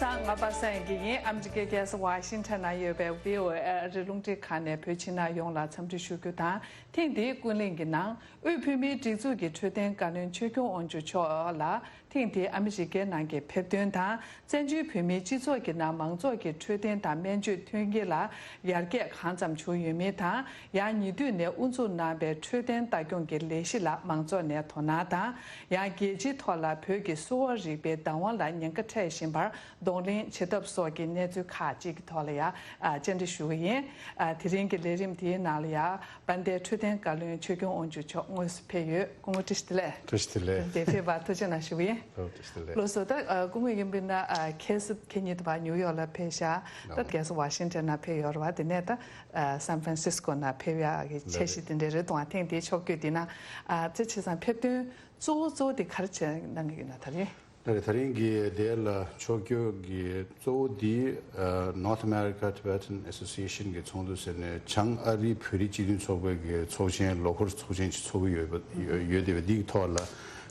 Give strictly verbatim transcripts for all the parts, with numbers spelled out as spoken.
སང་ང་པ་སངས་ཀྱི་ཡིན། ཨ་མི་རི་ཀའི་རྒྱལ་ས་ཝ་ཤིང་ཊོན་ན་ཡོད་པའི་བྷི་ཨོ་ཨེ་ཨ་རིའི་རླུང་འཕྲིན་ཁང་ནས་བོད་ཕྱི་ནང་ཡོངས་ལ་འཚམས་འདྲི་ཞུ་རྒྱུ་དང་། ཐེངས་འདིའི་ཀུན་གླེང་གི་ནང་དབུས་བོད་མིའི་སྒྲིག་འཛུགས་ཀྱི་འཕྲོད་བསྟེན་བཀའ་བློན་ཆོས་སྐྱོང་དབང་ཕྱུག་མཆོག་ལ་ཐེངས་འདིའི་ཨ་མི་རི་ཀའི་ནང་གི་ཕེབས་ཐོན་དང་། བཙན་བྱོལ་བོད་མིའི་སྤྱི་ཚོགས་ཀྱི་ནང་མང་ཚོགས་ཀྱི་འཕྲོད་བསྟེན་དང་སྨན་བཅོས་མཐུན་རྐྱེན་ལ་ཡར་རྒྱས་གང་ཙམ་བྱུང་ཡོད་མིན་དང་། ཡང་ཉེ་དུས་ནས་དབུ་འཛུགས་གནང་བའི་འཕྲོད་བསྟེན་ལྟ་སྐྱོང་གི་ལས་གཞི་ལ་མང་ཚོགས་ནས་དོ་སྣང་དང་། ཡང་རྒྱལ་སྤྱིའི་ཐོག་ལ་བོད་ཀྱི་གསོ་བ་རིག་པའི་བདག་དབང་ལ་ཉེན་ཁ་འཕྲད་བཞིན་པར་གདོང་ལེན་བྱེད་ཐབས་སོགས་ཀྱི་གནས་ཚུལ་ཁག་ཅིག་གི་ཐོག་ལ་ཡང་ཨ་བཅར་འདྲི་ཞུ་གི་ཡིན། ཨ་དེ་རིང་གི་ལས་རིམ་དེའི་ནང་ལ་ཡང་དཔལ་ལྡན་འཕྲོད་བསྟེན་བཀའ་བློན་ཆོས་སྐྱོང་དབང་ཕྱུག་མཆོག་དངོས་སུ་ཕེབས་ཡོད། སྐུ་ངོ་བཀྲ་ཤིས་བདེ་ལེགས། བཀྲ་ཤིས་བདེ་ལེགས། འདིར་ཕེབས་པར་ཐུགས་རྗེ་གནང་ཞུ་གི་ཡིན། ཨོ་བཀྲ་ཤིས་བདེ་ལེགས། ལགས་སོ། ད་ཨ་སྐུ་ངོ་ཡིན་པ་ན་ཨ་ཁ་སང་ཁ་ཉིན་དུ་བ་ནིའུ་ཡོག་ལ་ཕེབས་ཤག་ད་ཨོ་རྒྱལ་ས་ཝ་ཤིང་ཊོན་ན་ཕེབས་ཡོད་རེད་བ། དེ་ནས་ད་ཨ་སན་ཧྥ་རན་སིས་ཀོ་ན་ཕེབས་ཡག་གི་འཆར་གཞི་དེ་འདྲ་རེད་འདུག་ཨ་ཐེངས་འདིའི་ཕྱོགས་བསྐྱོད་འདི་ན་ཨ་དེ་བྱས་ཙང་ཕེབས་ཐོན་གཙོ་བོ་གཙོ་བོ་དེ་ག་རེ་བྱས་གནང་གི་ཡོད་ན། ད་རེས་ད་རེས་ད་རིང་གི་དེ་ལ་ཕྱོགས་བསྐྱོད་ཀྱི་གཙོ་བོ་འདི་ཨ་North America Tibetan Association གི་ཚོགས་འདུ་ཟེར་ནས་བྱང་ཨ་རིའི་བོད་རིགས་སྤྱི་མཐུན་ཚོགས་པའི་གི་ཚོགས་ཆེན་ལོ་འཁོར་ཚོགས་ཆེན་ཅིག་ཚོགས་ཀྱི་ཡོད་པ་ཡོད་ཡོད་དེ་བས། འདིའི་ཐོག་ལ་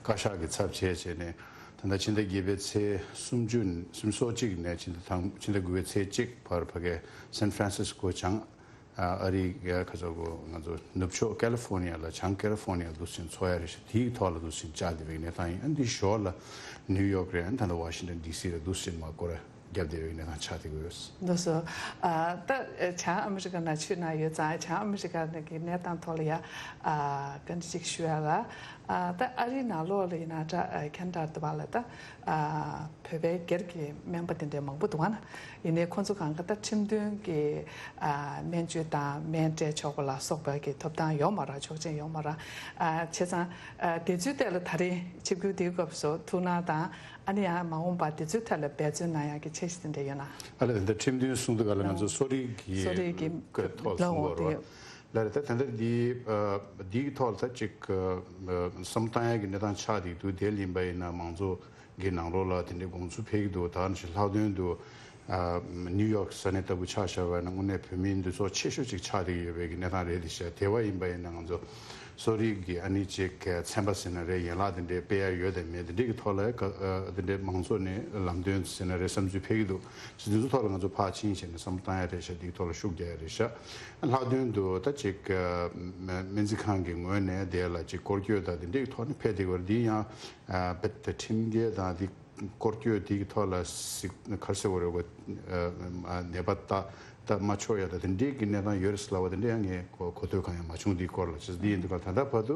བཀའ་ཤག་གི་ཚབ་བྱས་བྱས་ནས། ད་ལྟ་ཕྱི་ཟླ་བརྒྱད་པའི་ཚེས་སུམ་ཅུ་སུམ་ཅུ་སོ་གཅིག་ནས་ཕྱི་ཟླ་དང་ཕྱི་ཟླ་དགུ་པའི་ཚེས་གཅིག་བར་ཕ་གའི་སན་ཧྥ་རན་སིས་ཀོ་བྱང་ཨ་རིའི་ཁ་ཚ་གོ་ང་ཚོ་ནུབ་ཕྱོགས་ཀ་ལི་ཧྥོ་ནི་ཡ་ལ་བྱང་ཀ་ལི་ཧྥོ་ནི་ཡ་འདུག་སེ་ཚོགས་ཡ་རེད་ཤག་དེའི་ཐོག་ལ་འདུག་སེ་བཅར་བསྡད་པའི་གནས་སྟངས་ཡིན། ཨ་འདི་ཞོར་ལ་ནིའུ་ཡོག་རེད། ཨ་ད་ལྟ་ཝ་ཤིང་ཊོན་ཌི་སི་རེད། འདུག་སེ་མར་སྐོར་ར་བརྒྱབ་བསྡད་པའི་གནས་སྟངས་ཆགས་བསྡད་ཀྱི་ཡོད། ལགས་སོ། ཨ་ད་བྱང་ཨ་མི་རི་ཀ་ནང་ཆུད་ན་ཡོད་ཙང་བྱང་ཨ་མི་རི་ཀ་ནང་གི་གནས་སྟངས་ཐོག་ལ་ཡ་ཨ་བཀའ་འདྲི་ཅིག་ཞུ་ཡ་ལ། ཨ་ད་ཨ་རིའི་ནང་ལོགས་ལ་ཡིན་ན་ད་ཨ་ཁེ་ན་ཌ་དུ་བ་ལ་ད་ཨ་བོད་པའི་སྒེར་གྱི་སྨན་པ་དེ་འདྲའི་མང་པོ་འདུག་ཨ་ན། ཡིན་ནའི་ཁོང་ཚོ་གང་ག་ད་ཁྲིམས་མཐུན་གྱི་ཨ་སྨན་བཅོས་དང་སྨན་སྤྲད་ཆོག་པ་ལ་སོགས་པ་གི་ཐོབ་ཐང་ཡོད་མ་རེད། ཆོག་མཆན་ཡོད་མ་རེད། ཨ་བྱས་ཙང་ཨ་དེ་ཚོའི་ཐད་ལ་ད་རེས་ཆིབས་བསྒྱུར་དེའི་སྐབས་སུ་ཐུགས་སྣང་དང་། ཨ་ནི་ཡང་མ་འོངས་པ་དེ་ཚོའི་ཐད་ལ་འབད་བརྩོན་གནང་ཡག་གི་འཆར་གཞི་དེ་འདྲ་ཡོད་ན། ཨ་ལ་དེ་འདྲ་ཁྲིམས་མཐུན་གསུང་དུས་ག་ལ་ང་ཚོ་གསོ་རིག་གི་གསོ་རིག་གི་ཐོག་གསུང་དགོས་རེད་བ། ལ་རེད། ད་དེ་འདྲ་འདི་འདིའི་ཐོག་ལ་ད་ཅིག་བསམ་བཏང་ཡག་གི་གནས་སྟངས་ཆགས་བསྡད་འདུག་དེ་ཡིན་པ་ཡིན་ན་མང་ཚོགས་ཀྱི་ནང་ལོགས་ལ་དེ་འདྲའི་དགོངས་ཚུལ་འཕེལ་གྱི་འདུག་ད་ནི་ལྷག་དོན་དུ་ནིའུ་ཡོག་ས་གནས་ལྟ་བུ་ཆ་བཞག་པ་ཡིན་ན་དངོས་གནས་བོད་མིའི་འདུ་ཚོགས་ཆེ་ཤོས་ཅིག་ཆགས་བསྡད་ཀྱི་ཡོད་པའི་གི་གནས་སྟངས་རེད། དེ་ཤ་དེ་བ་ཡིན་པ་ཡིན་ན་ང་ཚོ་གསོ་རིག་གི་ཨ་ནི་ཅིག་ཚན་པ་ཟེར་ན་རེད། ཡན་ལག་དེ་འདྲའི་སྤེལ་ཡ་ཡོད་དམ་མེད་དེ་འདྲའི་གི་ཐོག་ལ་ཨ་དེ་འདྲའི་མང་ཚོགས་ནས་ལམ་སྟོན་ཟེར་ན་རེད། བསམ་ཚུལ་འཕེལ་གྱི་འདུག་ཅིག་འདི་ཚོ་ཐོག་ལ་ང་ཚོ་ཕར་ཕྱིན་བྱས་ནས་བསམ་བློ་བཏང་ཡ་རེད་ཤག་འདིའི་ཐོག་ལ་ཤུགས་རྒྱག་ཡ་རེད་ཤག་ལྷག་དོན་དུ་ད་ཅིག་སྨན་རྩིས་ཁང་གི་ངོས་ནས་དེ་ལ་ཅིག་སྐོར་སྐྱོད་དང་དེ་འདྲའི་གི་ཐོག་ནས་ཕེབས་བསྡད་ཀྱི་ཡོད་རེད། འདི་ཡང་ཨ་རྦད་དེ་ཁྲིམས་འགལ་དང་འདི་སྐོར་སྐྱོད་འདི་གི་ཐོག་ལ་གཟིགས་ག་རེ་ཟེར་དགོས་རེད། ཨ་ནད་པ་ལྟ་ལྟ་མ་ཆོག་ཡ་དང་དེ་འདྲའི་གི་གནས་སྟངས་ཡོད་རེད་ཟེར་ལབ་པ་དེ་འདྲའི་ཡང་ངས་གོ་གོ་ཐོས་གང་ཡང་མ་བྱུང་། འདིའི་སྐོར་ལ་བྱས་ཙང་འདི་ཡིན་དུས་ག་ད་ལྟ་བར་དུ་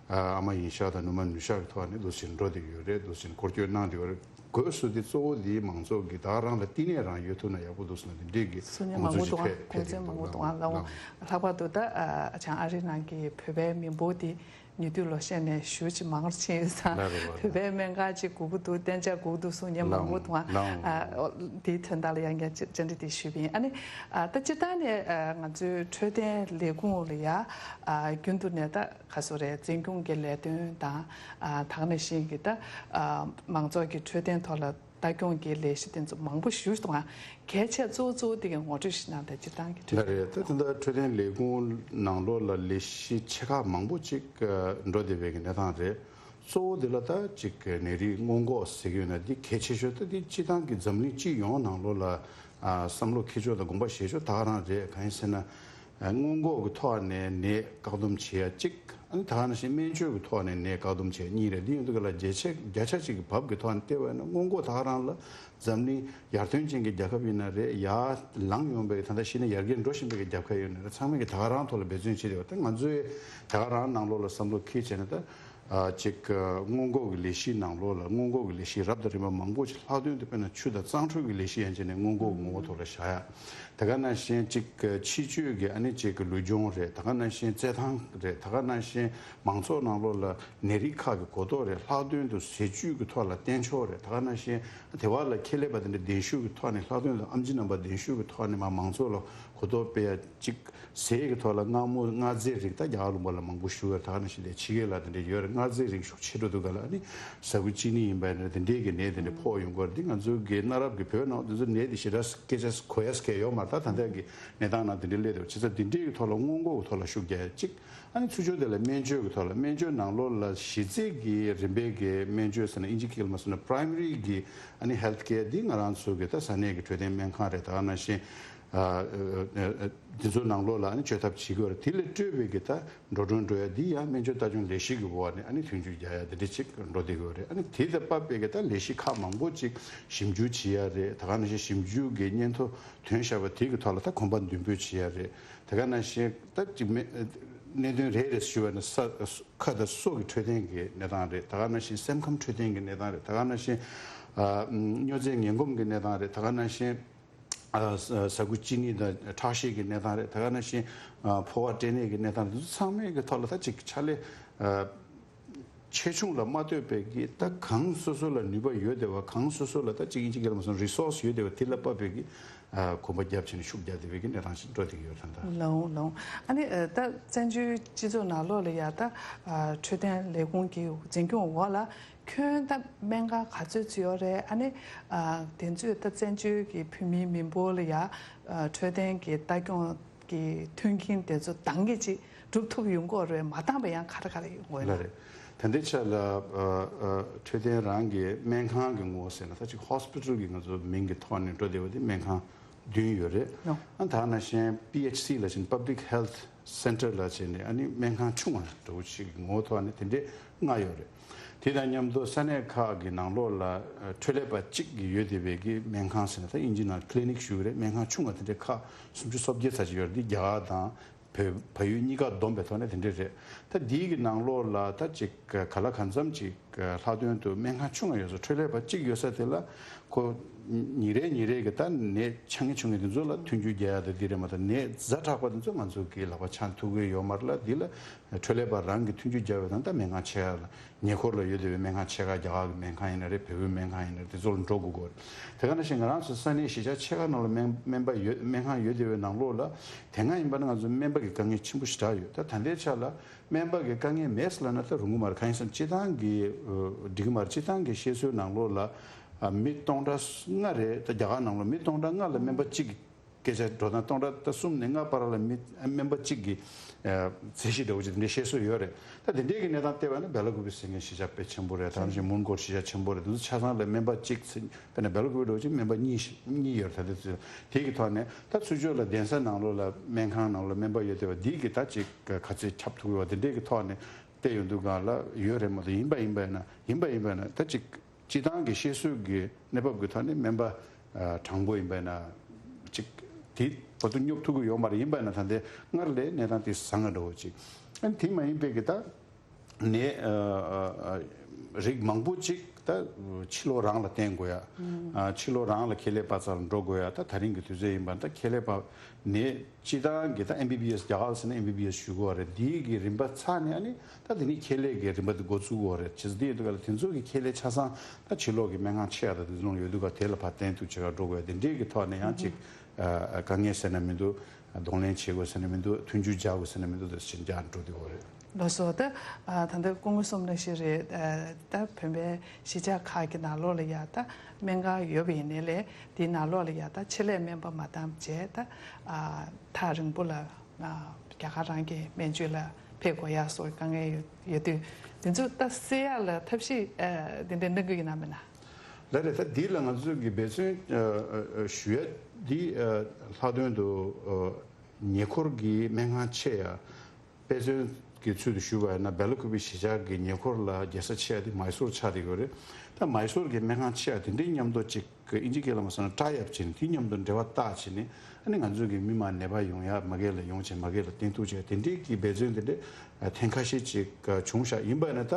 ཨ་ཨ་མ་ཡིན་ཤག་དང་ནུ་མ་ནུས་ཤག་གི་ཐོག་ནས་འདུག་སེ་འགྲོ་བསྡད་ཀྱི་ཡོད་རེད། འདུག་སེ་སྐོར་སྐྱོད་གནང་བསྡད་ཡོད་རེད། སྒོས་སུ་འདི་གཙོ་བོ་འདི་མང་ཚོགས་ཀྱི་ད་རང་ལ་བསྟི་གནས་རང་ཡོད་ཐུབ་ན་ཡག་པོ་འདུག་ཟེར་ན་དེ་འདྲའི་གི་གསུང་མཁན་མང་པོ་འདུག་ཨ། ཕན་ཚུན་མང་པོ་འདུག་ཨ། ལགས་འོང་། ལྷག་པར་དུ་ད་ཨ་བྱང་ཨ་རི་ནང་གི་བོད་པའི་མི་འབོར་འདི་ཉེ་དུས་ལོ་ཤས་ནས་ཞེ་ཅིག་མང་རུ་ཕྱིན་ཡོད་ཙང་། ལགས་རེད་བ། བོད་པའི་སྨན་ཁང་ཅིག་དགོས་ཀྱི་འདུག་གཏན་འཇགས་དགོས་ཀྱི་འདུག་གསུང་མཁན་མང་པོ་འདུག་ཨ། ལགས་འོང་། ཨ་འོ་དེའི་དོན་དག་ལ་ཡང་བསྐྱར་བཅར་འདྲི་དེ་ཞུས་པ་ཡིན། ཨ་ནི་ཨ་ད་སྤྱིར་བཏང་ནས་ཨ་ང་ཚོའི་འཕྲོད་བསྟེན་ལས་ཁུངས་ལ་ཡ་ཨ་རྒྱུན་དུ་ནས་ད་ག་ཚོད་རེད། འཛིན་སྐྱོང་གི་ལས་དོན་དང་ཨ་ད་ག་ནང་བཞིན་གྱི་ད་ཨ་མང་ཚོགས་ཀྱི་འཕྲོད་བསྟེན་ཐོག་ལ་ལྟ་སྐྱོང་གི་ལས་གཞི་དེ་ཚོ་མང་པོ་ཞུ་སོང་ང་། གལ་ཆེ་གཙོ་བོ་གཙོ་བོ་དེ་གའི་ངོ་སྤྲོད་ཞིག་གནང་དང་། སྤྱིར་བཏང་གི་འཕྲོད་བསྟེན། ལགས་རེད། ད་ད་ལྟ་འཕྲོད་བསྟེན་ལས་ཁུངས་ནང་ལོགས་ལ་ལས་གཞི་ཆེ་ཁག་མང་པོ་ཅིག་འགྲོ་བསྡད་པའི་གི་གནས་སྟངས་རེད། གཙོ་བོ་དེ་ལ་ད་ཅིག་ནད་རིགས་སྔོན་འགོག་ཟེར་གྱི་ཡོད་ན་འདི་གལ་ཆེ་ཤོས་ད་འདི་སྤྱིར་བཏང་གི་འཛམ་གླིང་སྤྱི་ཡོངས་ནང་ལོགས་ལ་བསམ་བློ་འཁྱེར་ཕྱོགས་དང་དགོངས་པ་བཞེས་ཕྱོགས་ད་ག་རང་རེད། གང་ཡིན་ཟེར་ན། སྔོན་འགོག་གི་ཐོག་ནས་ནད་བཀག་སྡོམ་བྱེད་ཡ་གཅིག་ཨ་ནི་ད་ག་ནང་བཞིན་སྨན་བཅོས་ཀྱི་ཐོག་ནས་ནད་བཀག་སྡོམ་བྱེད་ཡ་གཉིས་རེད། འདི་ཡིན་དུས་ག་ལ་བརྒྱ་ཆ་བརྒྱ་ཆ་གཅིག་གི་བབ་ཀྱི་ཐོག་ནས་བལྟས་པ་ཡིན་ན་སྔོན་འགོག་ད་ག་རང་ལ་འཛམ་གླིང་ཡར་ཐོན་ཅན་གྱི་རྒྱལ་ཁབ་ཡིན་ན་རེད། ཡར་ལངས་ཡོང་པའི་ད་ལྟ་གཞི་ནས་ཡར་རྒྱས་འགྲོ་བཞིན་པའི་རྒྱལ་ཁབ་ཡིན་ན་རེད། ཚང་མས་ཀྱི་ད་ག་རང་ཐོག་ལ་འབད་བརྩོན་བྱེད་བསྡད་པ་ད་ང་ཚོའི་ད་ག་རང་ནང་ལོགས་ལ་བསམ་བློ་འཁྱེར་བྱས་ན་ད། ཨ་ཅིག་སྔོན་འགོག་གི་ལས་གཞིའི་ནང་ལོགས་ལ་སྔོན་འགོག་གི་ལས་གཞི་རབ་དང་རིམ་པ་མང་པོ་ཞིག་ལྷག་དོན་དུ་དཔེར་ན་ཆུ་དང་གཙང་འཕྲོད་ཀྱི་ལས་གཞི་ཡན་ཆད་ནས་སྔོན་འགོག་གི་ངོ་བོ་ཐོག་ལ་བཞག་ཡ། དེ་ག་ནང་བཞིན་ཅིག་ཕྱི་བཅོས་ཀྱི་ཨ་ནི་ཅིག་གི་ལུས་སྦྱོང་རེད། དེ་ག་ནང་བཞིན་རྩེད་ཐང་རེད། དེ་ག་ནང་བཞིན་མང་ཚོགས་ནང་ལོགས་ལ་ནད་རིགས་ཁག་གི་གོ་རྟོགས་རེད། ལྷག་དོན་དུ་ཟས་བཅུད་ཀྱི་ཐོག་ལ་བསྟེན་ཕྱོགས་རེད། དེ་ག་ནང་བཞིན་དེ་བ་ལ་ཁྱད་ལས་པ་དེ་འདྲ་གདན་ཞུ་གི་ཐོག་ནས་ལྷག་དོན་དུ་ཨམ་ཆི་རྣམ་པ་གདན་ཞུ་གི་ཐོག་ནས་མ་མང་ཚོགས་ལ་གོ་རྟོགས་སྤེལ་ཡ་ཅིག་ཟས་ཀྱི་ཐོག་ལ་མངར་མོ་མངར་རྫས་རིགས་ད་རྒྱ་གར་ལུང་པ་ལ་མང་པོ་ཞུ་བའི་ད་ག་ནང་བཞིན་དེ་ཕྱི་རྒྱལ་ལ་དེ་འདྲ་ཡོད་རེད། མངར་ཟས་རིགས་ཤུགས་ཆེ་འགྲོ་འདུག་ག་ལ། ཨ་ནི་ཟ་ཁུ་ཅི་ནི་ཡིན་པ་ཡིན་ན་དེ་འདྲས་ཀྱི་ནད་དེ་འདྲས་ཕོག་ཡོང་གི་ཡོད་རེད། འདི་ང་ཚོའི་གི་གནའ་རབས་ཀྱི་བོད་ནང་དེ་ཚོ་ནད་དེ་ཞེ་དྲག་སྐད་ཆ་གོ་ཡ་སྐད་ཡོད་མ་རེད། ད་ད་ལྟ་གི་གནས་སྟངས་ནང་དེ་འདྲས་སླེབས་འདུག་བྱས་ཙང་དེ་འདྲས་ཀྱི་ཐོག་ལ་སྔོན་འགོག་གི་ཐོག་ལ་ཤུགས་རྒྱག་ཡ་གཅིག་ཨ་ནི་ཚུར་ཕྱོགས་དེ་ལ་སྨན་བཅོས་ཀྱི་ཐོག་ལ། སྨན་བཅོས་ནང་ལོགས་ལ་གཞི་རྩའི་གི་རིམ་པའི་གི་སྨན་བཅོས་ཟེར་ན་ཨིན་ཇི་སྐད་ལ་མ་སོང་ན་པ་རའི་མ་རི་གི་ཨ་ནི་ཧེལ་ཐི་ཀེར་འདི་ང་རང་ཚོ་གི་ད་ས་གནས་ཀྱི་འཕྲོད་བསྟེན་སྨན་ཁང་རེད། ད་ག་ནང་བཞིན་ཨ་ཨ་ཨ་འདི་ཚོ་ནང་ལོགས་ལ་ཨ་ནི་བཅོས་ཐབས་བྱེད་དགོས་རེད། དེ་ལས་སྤྲོས་པའི་གི་ད་འགྲོ་གྲོན་འགྲོ་ཡ་འདི་ཡང་སྨན་བཅོས་ལྟ་སྐྱོང་ལས་གཞི་གི་འོག་ནས་ཨ་ནི་མཐུན་འགྱུར་རྒྱག་ཡ་དེ་འདྲ་ཅིག་འགྲོ་བསྡད་ཀྱི་ཡོད་རེད། ཨ་ནི་དེ་དང་བབས་པའི་གི་ད་ལས་གཞི་ཁག་མང་པོ་ཅིག་ཞིབ་འཇུག་བྱེད་ཡ་རེད། ད་ག་ནང་བཞིན་ཞིབ་འཇུག་གི་སྙན་ཐོ་ཐོན་བཞག་པ་དེ་གི་ཐོག་ལ་ད་གོམ་པ་མདུན་སྤོས་བྱེད་ཡ་རེད། ད་ག་ནང་བཞིན་ད་ཅིག་མེ་གནད་དོན་རེ་རེ་ཞུ་བ་ན་ས་ཁ་དང་སོ་གི་འཕྲོད་བསྟེན་གྱི་གནས་སྟངས་རེད། ད་ག་ནང་བཞིན་སེམས་ཁམས་འཕྲོད་བསྟེན་གྱི་གནས་སྟངས་རེད། ད་ག་ནང་བཞིན་ཨ་སྨྱོ་རྫས་ངན་གོམས་ཀྱི་གནས་སྟངས་རེད། ད་ག་ནང་བཞིན་ཨ་ཟ་ཟ་ཁུ་ཅི་ནི་དང་ཁྲག་ཤེད་ཀྱི་གནས་སྟངས་རེད། ད་ག་ནང་བཞིན་ཨ་ཕོ་བ་སྐྲན་ནད་ཀྱི་གནས་སྟངས་རེད། འདི་ཚོ་ཚང་མའི་གི་ཐོག་ལ་ད་ཅིག་ཕྱག་ལས་ཨ་ཆེ་ཆུང་ལ་མ་ལྟོས་པའི་གི་ད་གང་སོ་སོ་ལ་ནུས་པ་ཡོད་བསྡད་པ། གང་སོ་སོ་ལ་ད་ཅིག་ཨིན་ཇི་སྐད་ལ་མ་སོང་རི་སོར་སི་ཡོད་བསྡད་པ་དེ་ལ་དཔག་པའི་གི་ཨ་གོམ་པ་རྒྱབ་བྱས་ནས་ཤུགས་རྒྱག་བསྡད་པའི་གི་གནས་སྟངས་ཤིག་འགྲོ་བསྡད་ཀྱི་ཡོད་རེད་ད། ལགས་འོང་ལགས་འོང་། ཨ་ནི་ཨ་ད་བཙན་བྱོལ་སྤྱི་ཚོགས་ནང་ལོགས་ལ་ཡ་ད་ཨ་འཕྲོད་བསྟེན་ལས་ཁུངས་ཀྱི་འཛིན་སྐྱོང་འོག་ལ་ཁྱོན་ད་སྨན་ཁང་ག་ཚོད་ཅིག་ཡོད་རེད། ཨ་ནི་ཨ་དེ་ཚོས་ད་བཙན་བྱོལ་གྱི་བོད་མི་མི་འབོར་ལ་ཡ་ཨ་འཕྲོད་བསྟེན་གྱི་ལྟ་སྐྱོང་གི་མཐུན་རྐྱེན་དེ་ཚོ་འདང་གི་ཅིག་སྒྲུབ་ཐུབ་ཡོང་གི་ཡོད་རེད། མ་འདང་པ་ཡང་ག་རེ་ག་རེ་ཡོང་གི་ཡོད་ལ་ན། རེད། ད་ལྟའི་ཆ་ལ་ཨ་ཨ་འཕྲོད་བསྟེན་རང་གི་སྨན་ཁང་གི་ངོ་བོ་ཟེར་ན་ད་ཅིག་ཧོ་སི་པི་ཊལ་གྱི་ང་ཚོ་མིང་གི་ཐོག་ནས་འགྲོ་བསྡད་པ་དེ་སྨན་ཁང་བདུན་ཡོད་རེད། ནོ། ཨ་ད་ནང་བཞིན་པི་ཨེཆ་སི་ལབ་བྱས་ནས་Public Health Centre ལབ་བྱས་ནས་ཨ་ནི་སྨན་ཁང་ཆུང་བ་འདྲ་བོ་ཞིག་གི་ངོ་བོ་ཐོག་ནས་དེ་འདྲའི་ལྔ་ཡོད་རེད། དེ་དང་མཉམ་དུ་ས་གནས་ཁག་གི་ནང་ལོགས་ལ་ཨ་འཕྲོད་ལས་པ་གཅིག་གིས་ཡོད་བསྡད་པའི་གི་སྨན་ཁང་ཟེར་ན་ད་དབྱིན་ཇི་ནང་clinic ཞུ་གི་རེད། སྨན་ཁང་ཆུང་བ་དེ་འདྲའི་ཁག་སུམ་ཅུ་སོ་བརྒྱད་ཙམ་ཅིག་ཡོད་རེད། འདི་རྒྱ་གར་དང་བལ་བལ་ཡུལ་གཉིས་ཀ་བསྡོམས་པའི་ཐོག་ནས་དེ་འདྲ་རེད། ད་འདིའི་གི་ནང་ལོགས་ལ་ད་ཅིག་ག་ལ་གང་འཚམ་ཅིག་ལྷག་དོན་དུ་སྨན་ཁང་ཆུང་བ་ཡོད་ས། འཕྲོད་ལས་པ་གཅིག་ཡོད་ས་དེ་ལ་ཁོ་ཉིན་རེ་ཉིན་རེ་གི་ད་ནད་ཆགས་ངེས་བྱུང་ངེས་དེ་ཚོ་ལ་མཐུན་འགྱུར་རྒྱག་ཡ་དེ་འདི་རེད་མ་གཏོགས་ནད་ཛ་དྲག་པ་དེ་ཚོ་ང་ཚོ་གི་ལག་པ་འཆང་ཐུབ་ཀྱི་ཡོད་མ་རེད་ལ། འདི་ལ་འཕྲོད་ལས་པ་རང་གི་མཐུན་འགྱུར་རྒྱག་པའི་ཐང་ད་སྨན་ཁང་ཆེ་ཁག་ལ། ཉེ་འཁོར་ལ་ཡོད་བསྡད་པའི་སྨན་ཁང་ཆེ་ཁག་རྒྱ་གར་གྱི་སྨན་ཁང་ཡིན་ན་རེད། བལ་པོའི་སྨན་ཁང་ཡིན་ན་རེད། དེ་ཚོ་ལ་འགྲོ་དགོས་ཀྱི་རེད། དེ་ག་ནང་བཞིན་ང་རང་ཚོ་ས་གནས་གཞིས་ཆགས་ཆེ་ཁག་ནང་ལ་སྨན་སྨན་པ་ཡོད། སྨན་ཁང་ཡོད་བསྡད་པའི་ནང་ལོགས་ལ་དེ་སྔ་ཡིན་པ་ན་ང་ཚོ་སྨན་པ་གི་དཀའ་ངལ་ཆེན་པོ་ཞེ་དྲག་ཡོད། ད་ད་ལྟའི་ཆ་ལ་སྨན་པ་གི་དཀའ་ངལ་མེད་ཟེར་ལབ་ན་ད་རུང་གི་མ་རེད། གང་ཡིན་ཟེར་ན་སྤྱི་བཏང་གི་ཨ་འགྲིག་གི་མ་རེད། སྤྱི་བཏང་གི་བཤད་སྲོལ་ནང་ལོགས་ལ་ཨ་མི་སྟོང་ཕྲག་ལྔ་རེད། ད་རྒྱ་གར་ནང་ལ་མི་སྟོང་ཕྲག་ལྔ་ལ་སྨན་པ་གཅིག་སྐད་ཆ་འགྲོ་སྟངས་སྟོང་ཕྲག་ད་གསུམ་ནས་ལྔ་བར་ལ་མི་སྨན་པ་གཅིག་གི་ཨ་ཚད་གཞི་འདྲ་བོ་ཅིག་དེ་འདྲའི་བཤད་སྲོལ་ཡོད་རེད། ད་དེ་འདྲའི་གི་གནས་སྟངས་བལྟས་པ་ན་སྦེ་ལ་ཀུ་པི་ཟེར་མཁན་གཞིས་ཆགས་དཔེ་ཆེན་པོ་རེད། ད་ནང་བཞིན་མོན་གྷོ་གཞིས་ཆགས་ཆེན་པོ་རེད། དེ་ཚོ་ཆ་ཚང་ལ་སྨན་པ་གཅིག་ཚེ་དཔེར་ན་སྦེ་ལ་ཀུ་པི་འདྲ་བོ་ཅིག་སྨན་པ་གཉིས་ཤིག་གཉིས་ཡོད་རེད། ད་དེ་ཚོ་དེ་གི་ཐོག་ནས་ད་ཚུར་ཕྱོགས་ལ་གདན་ས་ནང་ལོགས་ལ་སྨན་ཁང་ནང་ལོགས་སྨན་པ་ཡོད་བསྡད་པ་འདི་གི་ད་ཅིག་ག་ཚད་ཁྱབ་ཐུབ་ཡོད་པ་དེ་འདྲའི་གི་ཐོག་ནས་བལྟས་ཡོང་དུས་སྒང་ལ་ཡོད་རེད་མ་གཏོགས། ཡིན་པ་ཡིན་པ་ཡིན་ན་ཡིན་པ་ཡིན་པ་ཡིན་ན་ད་ཅིག་སྤྱི་བཏང་གི་བཤད་སྲོལ་གྱི་གནས་བབ་ཀྱི་ཐོག་ནས་སྨན་པ་ཨ་དྲང་པོ་ཡིན་པ་ཡིན་ན་ཅིག་དེ་བར་དུ་སྙོབ་ཐུབ་ཀྱི་ཡོད་མ་རེད། ཡིན་པ་ཡིན་ན་ད་ལྟའི་སྔར་ལས་གནས་སྟངས་དེ་བཟང་ང་འགྲོ་བ་ཅིག་ཨ་ནི་དེ་མ་ཡིན་པའི་གི་ད་ནད་ཨ་ཨ་ཨ་རིགས་མང་པོ་ཅིག་ད་ཕྱི་ལོགས་རང་ལ་བརྟེན་དགོས་ཡ། ཨ་ཕྱི་ལོགས་རང་ལ་ཁྱད་ལས་པ་ཚ་ལ་འགྲོ་དགོས་ཡ། ད་ད་རིང་གི་དུས་ཚོད་ཡིན་པ་ད་ཁྱད་ལས་པ་ནད་སྤྱི་བཏང་གི་ད་ཨེམ་བི་བི་ཨེས་རྒྱ་གར་ཟེར་ན་ཨེམ་བི་བི་ཨེས་ཞུ་དགོས་རེད། འདིའི་གི་རིམ་པ་ཚར་ནས་ཨ་ནི་ད་དེ་ནི་ཁྱད་ལས་ཀྱི་རིམ་པ་དེ་འགོ་བཙུགས་དགོས་རེད། བྱས་ཙང་དེ་ཡིན་དུས་ག་ལ་དེ་ཚོ་གི་ཁྱད་ལས་ཆ་ཚང་ད་ཕྱི་ལོགས་ཀྱི་སྨན་ཁང་ཆེ་ཡ་ད་དེ་ཚོ་ཡོད་དུས་ག་དེ་ལ་ཕར་བརྟེན་ཐུབ་བྱེད་ག་འགྲོ་དགོས་ཡ། དེ་འདྲའི་གི་ཐོག་ནས་ཡང་ཅིག་ཨ་དཀའ་ངལ་ཟེར་ན་མི་འདུག་གདོང་ལེན་བྱེད་དགོས་ཟེར་ན་མི་འདུག་མཐུན་འགྱུར་རྒྱག་དགོས་ཟེར་ན་མི་འདུག་ད་ཞིབ་འཇགས་འགྲོ་དེ་འོ་རེད། ལགས་སོ། ད་ཨ་ད་ལྟ་སྐུ་ངོ་གསུངས་ནང་བཞིན་རེད། ཨ་ད་བོད་པའི་གཞིས་ཆགས་ཁག་གི་ནང་ལོགས་ལ་ཡ་ད་སྨན་ཁང་ཡོད་པ་ཡིན་ནའི་ལས་དེའི་ནང་ལོགས་ལ་ཡ་ད་ཆེད་ལས་སྨན་པ་མ་བདམས་བྱས་ད་ཨ་ཐག་རིང་པོ་ལ་ཨ་རྒྱ་གར་རང་གི་སྨན་བཅོས་ལ་ཕེབས་དགོས་ཡ་སོགས་དཀའ་ངལ་ཡོད་ཡོད་དུས་དེ་ཚོ་ད་སེལ་ཡ་ལ་ཐབས་ཤེས་ཨ་དེ་འདྲ་གནང་གི་ཡོད་ན་མིན་ན། ལགས་རེད། ད་འདི་ལ་ང་ཚོས་ཀྱི་འབད་བརྩོན་ཨ་ཨ་ཞུ་ཡ་འདི་ཨ་ལྷག་དོན་དུ་ཨ་ཉེ་འཁོར་གྱི་སྨན་ཁང་ཆེ་ཡ། དཔེ་མཚོན་གྱི་ཚུལ་དུ་ཞུས་པ་ཡིན་ན་སྦེ་ལ་ཀུ་པི་གཞིས་ཆགས་ཀྱི་ཉེ་འཁོར་ལ་རྒྱལ་ས་ཆེ་ཡ་དེ་མའི་སོར་ཆགས་བསྡད་ཡོད་རེད། ད་མའི་སོར་གྱི་སྨན་ཁང་ཆེ་ཡ་དེ་འདྲའི་མཉམ་དུ་ཅིག་ཨིན་ཇི་སྐད་ལ་མ་སོང་ན་ཊའི་ཨབ་བྱས་ནས་དེ་མཉམ་དུ་འབྲེལ་བ་བཏགས་བྱས་ནས་ཨ་ནི་ང་ཚོའི་གི་མི་མང་ནད་པ་ཡོང་ཡ་མ་གི་ལ་ཡོང་བྱས་མ་གི་ལ་བསྟེན་གཏུག་བྱས་དེ་འདྲའི་གི་འབད་བརྩོན་དེ་འདྲའི་ཐེངས་ཁ་ཤས་ཅིག་བྱུང་ཤག་ཡིན་པ་ཡིན་ན་ད་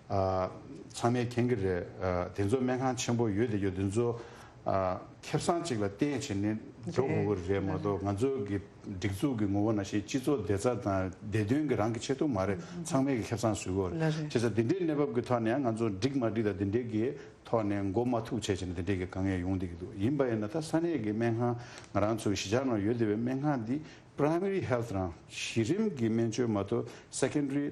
ཨ་ཚང་མས་མཁྱེན་གྱི་རེད། ཨ་དེ་ཚོ་སྨན་ཁང་ཆེན་པོ་ཡོད་དེ་ཡོད་དེ་ཚོ་ཨ་ཁེ་བཟང་ཅིག་ལ་བརྟེན་བྱས་ནས་འགྲོ་དགོས་ཀྱི་རེད་མ་གཏོགས་ང་ཚོ་གི་སྒྲིག་འཛུགས་ཀྱི་ངོ་བོ་ནང་བཞིན་སྤྱི་ཚོགས་བདེ་རྩ་དང་བདེ་དོན་གྱི་རང་གི་ཆེད་དུ་མ་རེད། ཚང་མས་ཀྱི་ཁེ་བཟང་བཟོ་དགོས་རེད། བྱས་ཙང་འདི་འདྲའི་གནས་བབ་ཀྱི་ཐོག་ནས་ཡང་ང་ཚོ་འགྲིག་མ་འགྲིག་དང་འདི་འདྲའི་གི་ ཐོག་ནས་འགོ་མ་ཐུག་བྱས་བྱས་ནས་དེ་འདྲས་ཀྱི་དཀའ་ངལ་ཡོང་བསྡད་ཀྱི་འདུག་ཡིན་པ་ཡིན་ན་ད་ས་གནས་ཀྱི་སྨན་ཁང་ང་རང་ཚོའི་གཞིས་ཆགས་ནང་ཡོད་བསྡད་པའི་སྨན་ཁང་འདི་Primary Health རང་གཞི་རིམ་གྱི་སྨན་བཅོས་མ་གཏོགས་Secondary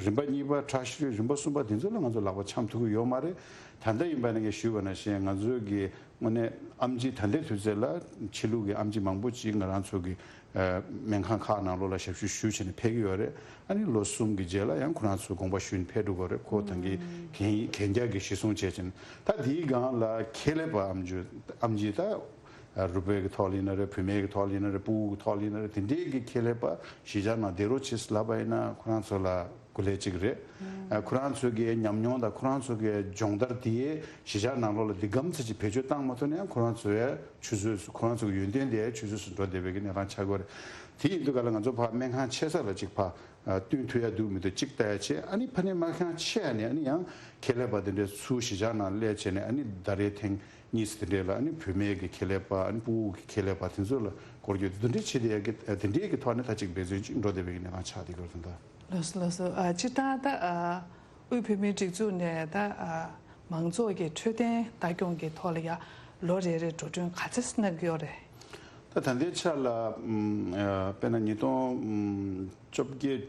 རིམ་པ་གཉིས་པ་Tertiary རིམ་པ་གསུམ་པ་དེ་ཚོ་ལ་ང་ཚོ་ལག་པ་འཆང་ཐུབ་ཀྱི་ཡོད་མ་རེད། ད་ལྟ་ཡིན་པ་ནི་ངས་ཞུས་པ་ནང་བཞིན་ང་ཚོའི་གི་དངོས་གནས་ཨེམ་ཆི་ད་ལྟའི་དུས་ཚོད་ལ་ཕྱི་ལུགས་ཀྱི་ཨེམ་ཆི་མང་པོ་ཅིག་ང་རང་ཚོ་གི་སྨན་ཁང་ཁག་ནང་ལོགས་ལ་ཞབས་ཞུ་ཞུས་བྱས་ནས་ཕེབས་ཀྱི་ཡོད་རེད། ཨ་ནི་ལོ་གསུམ་གྱི་རྗེས་ལ་ཡང་ཁོ་རང་ཚོ་དགོངས་པ་ཞུས་ནས་ཕེབས་འགྲོ་གི་རེད། ཁོ་ཐང་གི་གན་གན་རྒྱ་གི་གཞི་བཟུང་བྱས་བྱས་ནས་ད་དེའི་སྒང་ལ་ཁེ་ལས་པ་ཨེམ་ཆི་ཨེམ་ཆི་ད་རུས་པའི་གི་ཐོག་ལ་ཡིན་ན་རེད། བུད་མེད་ཀྱི་ཐོག་ལ་ཡིན་ན་རེད། ཕྲུ་གུ་གི་ཐོག་ལ་ཡིན་ན་རེད། དེ་འདྲའི་གི་ཁེ་ལས་པ་གཞིས་ཆགས་ནང་བསྡད་རོགས་བྱེད་ཟེར་ལབ་པ་ཡིན་ན་ཁོ་རང་ཚོ་ལ་སྐུ་ལས་གཅིག་རེད། ཨ་ཁོ་རང་ཚོ་གི་ཉམས་མྱོང་དང་ཁོ་རང་ཚོ་གི་སྦྱོང་བརྡར་དེ་གཞིས་ཆགས་ནང་ལོགས་ལ་འདི་གམ་ཚ་ཅིག་བེད་སྤྱོད་བཏང་མ་ཐུབ་ན་ཡང་ཁོ་རང་ཚོ་ཡ་ཆུད་ཟོས་སུ་ཁོ་རང་ཚོ་གི་ཡོན་ཏན་དེ་ཡ་ཆུད་ཟོས་སུ་འགྲོ་བསྡད་པའི་གི་གནས་སྟངས་ཆགས་ཀྱི་ཡོད་རེད། དེ་ཡིན་དུས་ག་ལ་ང་ཚོ་ཕར་སྨན་ཁང་ཆེ་ས་ལ་ཅིག་ཕར་ཨ་བསྟུན་ཐུབ་ཡ་འདུག་མི་འདུག་ཅིག་ལྟ་ཡ་བྱས། ཨ་ནི་ཕ་ནི་སྨན་ཁང་ཆེ་ཡ་ནས་ཨ་ནི་ཡང་ཁེ་ལས་པ་དེ་འདྲའི་ཚུར་གཞིས་ཆགས་ནང་སླེབས་བྱས་ནས་ཨ་ནི་ཟླ་རེའི་ཐེངས་གཉིས་དེ་འདྲས་ལ་ཨ་ནི་བུད་མེད་ཀྱི་ཁེ་ལས་པ་ཨ་ནི་ཕྲུ་གུ་གི་ཁེ་ལས་པ་དེ་ཚོ་ལ་སྐོར་སྐྱོད་དེ་འདྲས་བྱེད་དེ་ཡ་གི་དེ་འདྲས་ཀྱི་ཐོག་ནས་ད་ཅིག་འབད་བརྩོན་ཅིག་འགྲོ་བསྡད་པའི་གནས་སྟངས་ཆགས་བསྡད་ཀྱི་ཡོད་རེད་ད། ལགས་སོ་ལགས་སོ། ཨ་སྤྱིར་བཏང་ད་ཨ་དབུས་བོད་མིའི་སྒྲིག་འཛུགས་ནས་ད་ཨ་མང་ཚོགས་ཀྱི་འཕྲོད་བསྟེན་ལྟ་སྐྱོང་གི་ཐོག་ལ་ཡ་ལོ་རེ་རེ་འགྲོ་གྲོན་ག་ཚད་གནང་གི་ཡོད་རེད། ད་ད་ལྟའི་ཆ་ལ་ཨམ་ཨ་དཔེར་ན་ཉིས་སྟོང་ཨམ་བཅོ་བརྒྱད་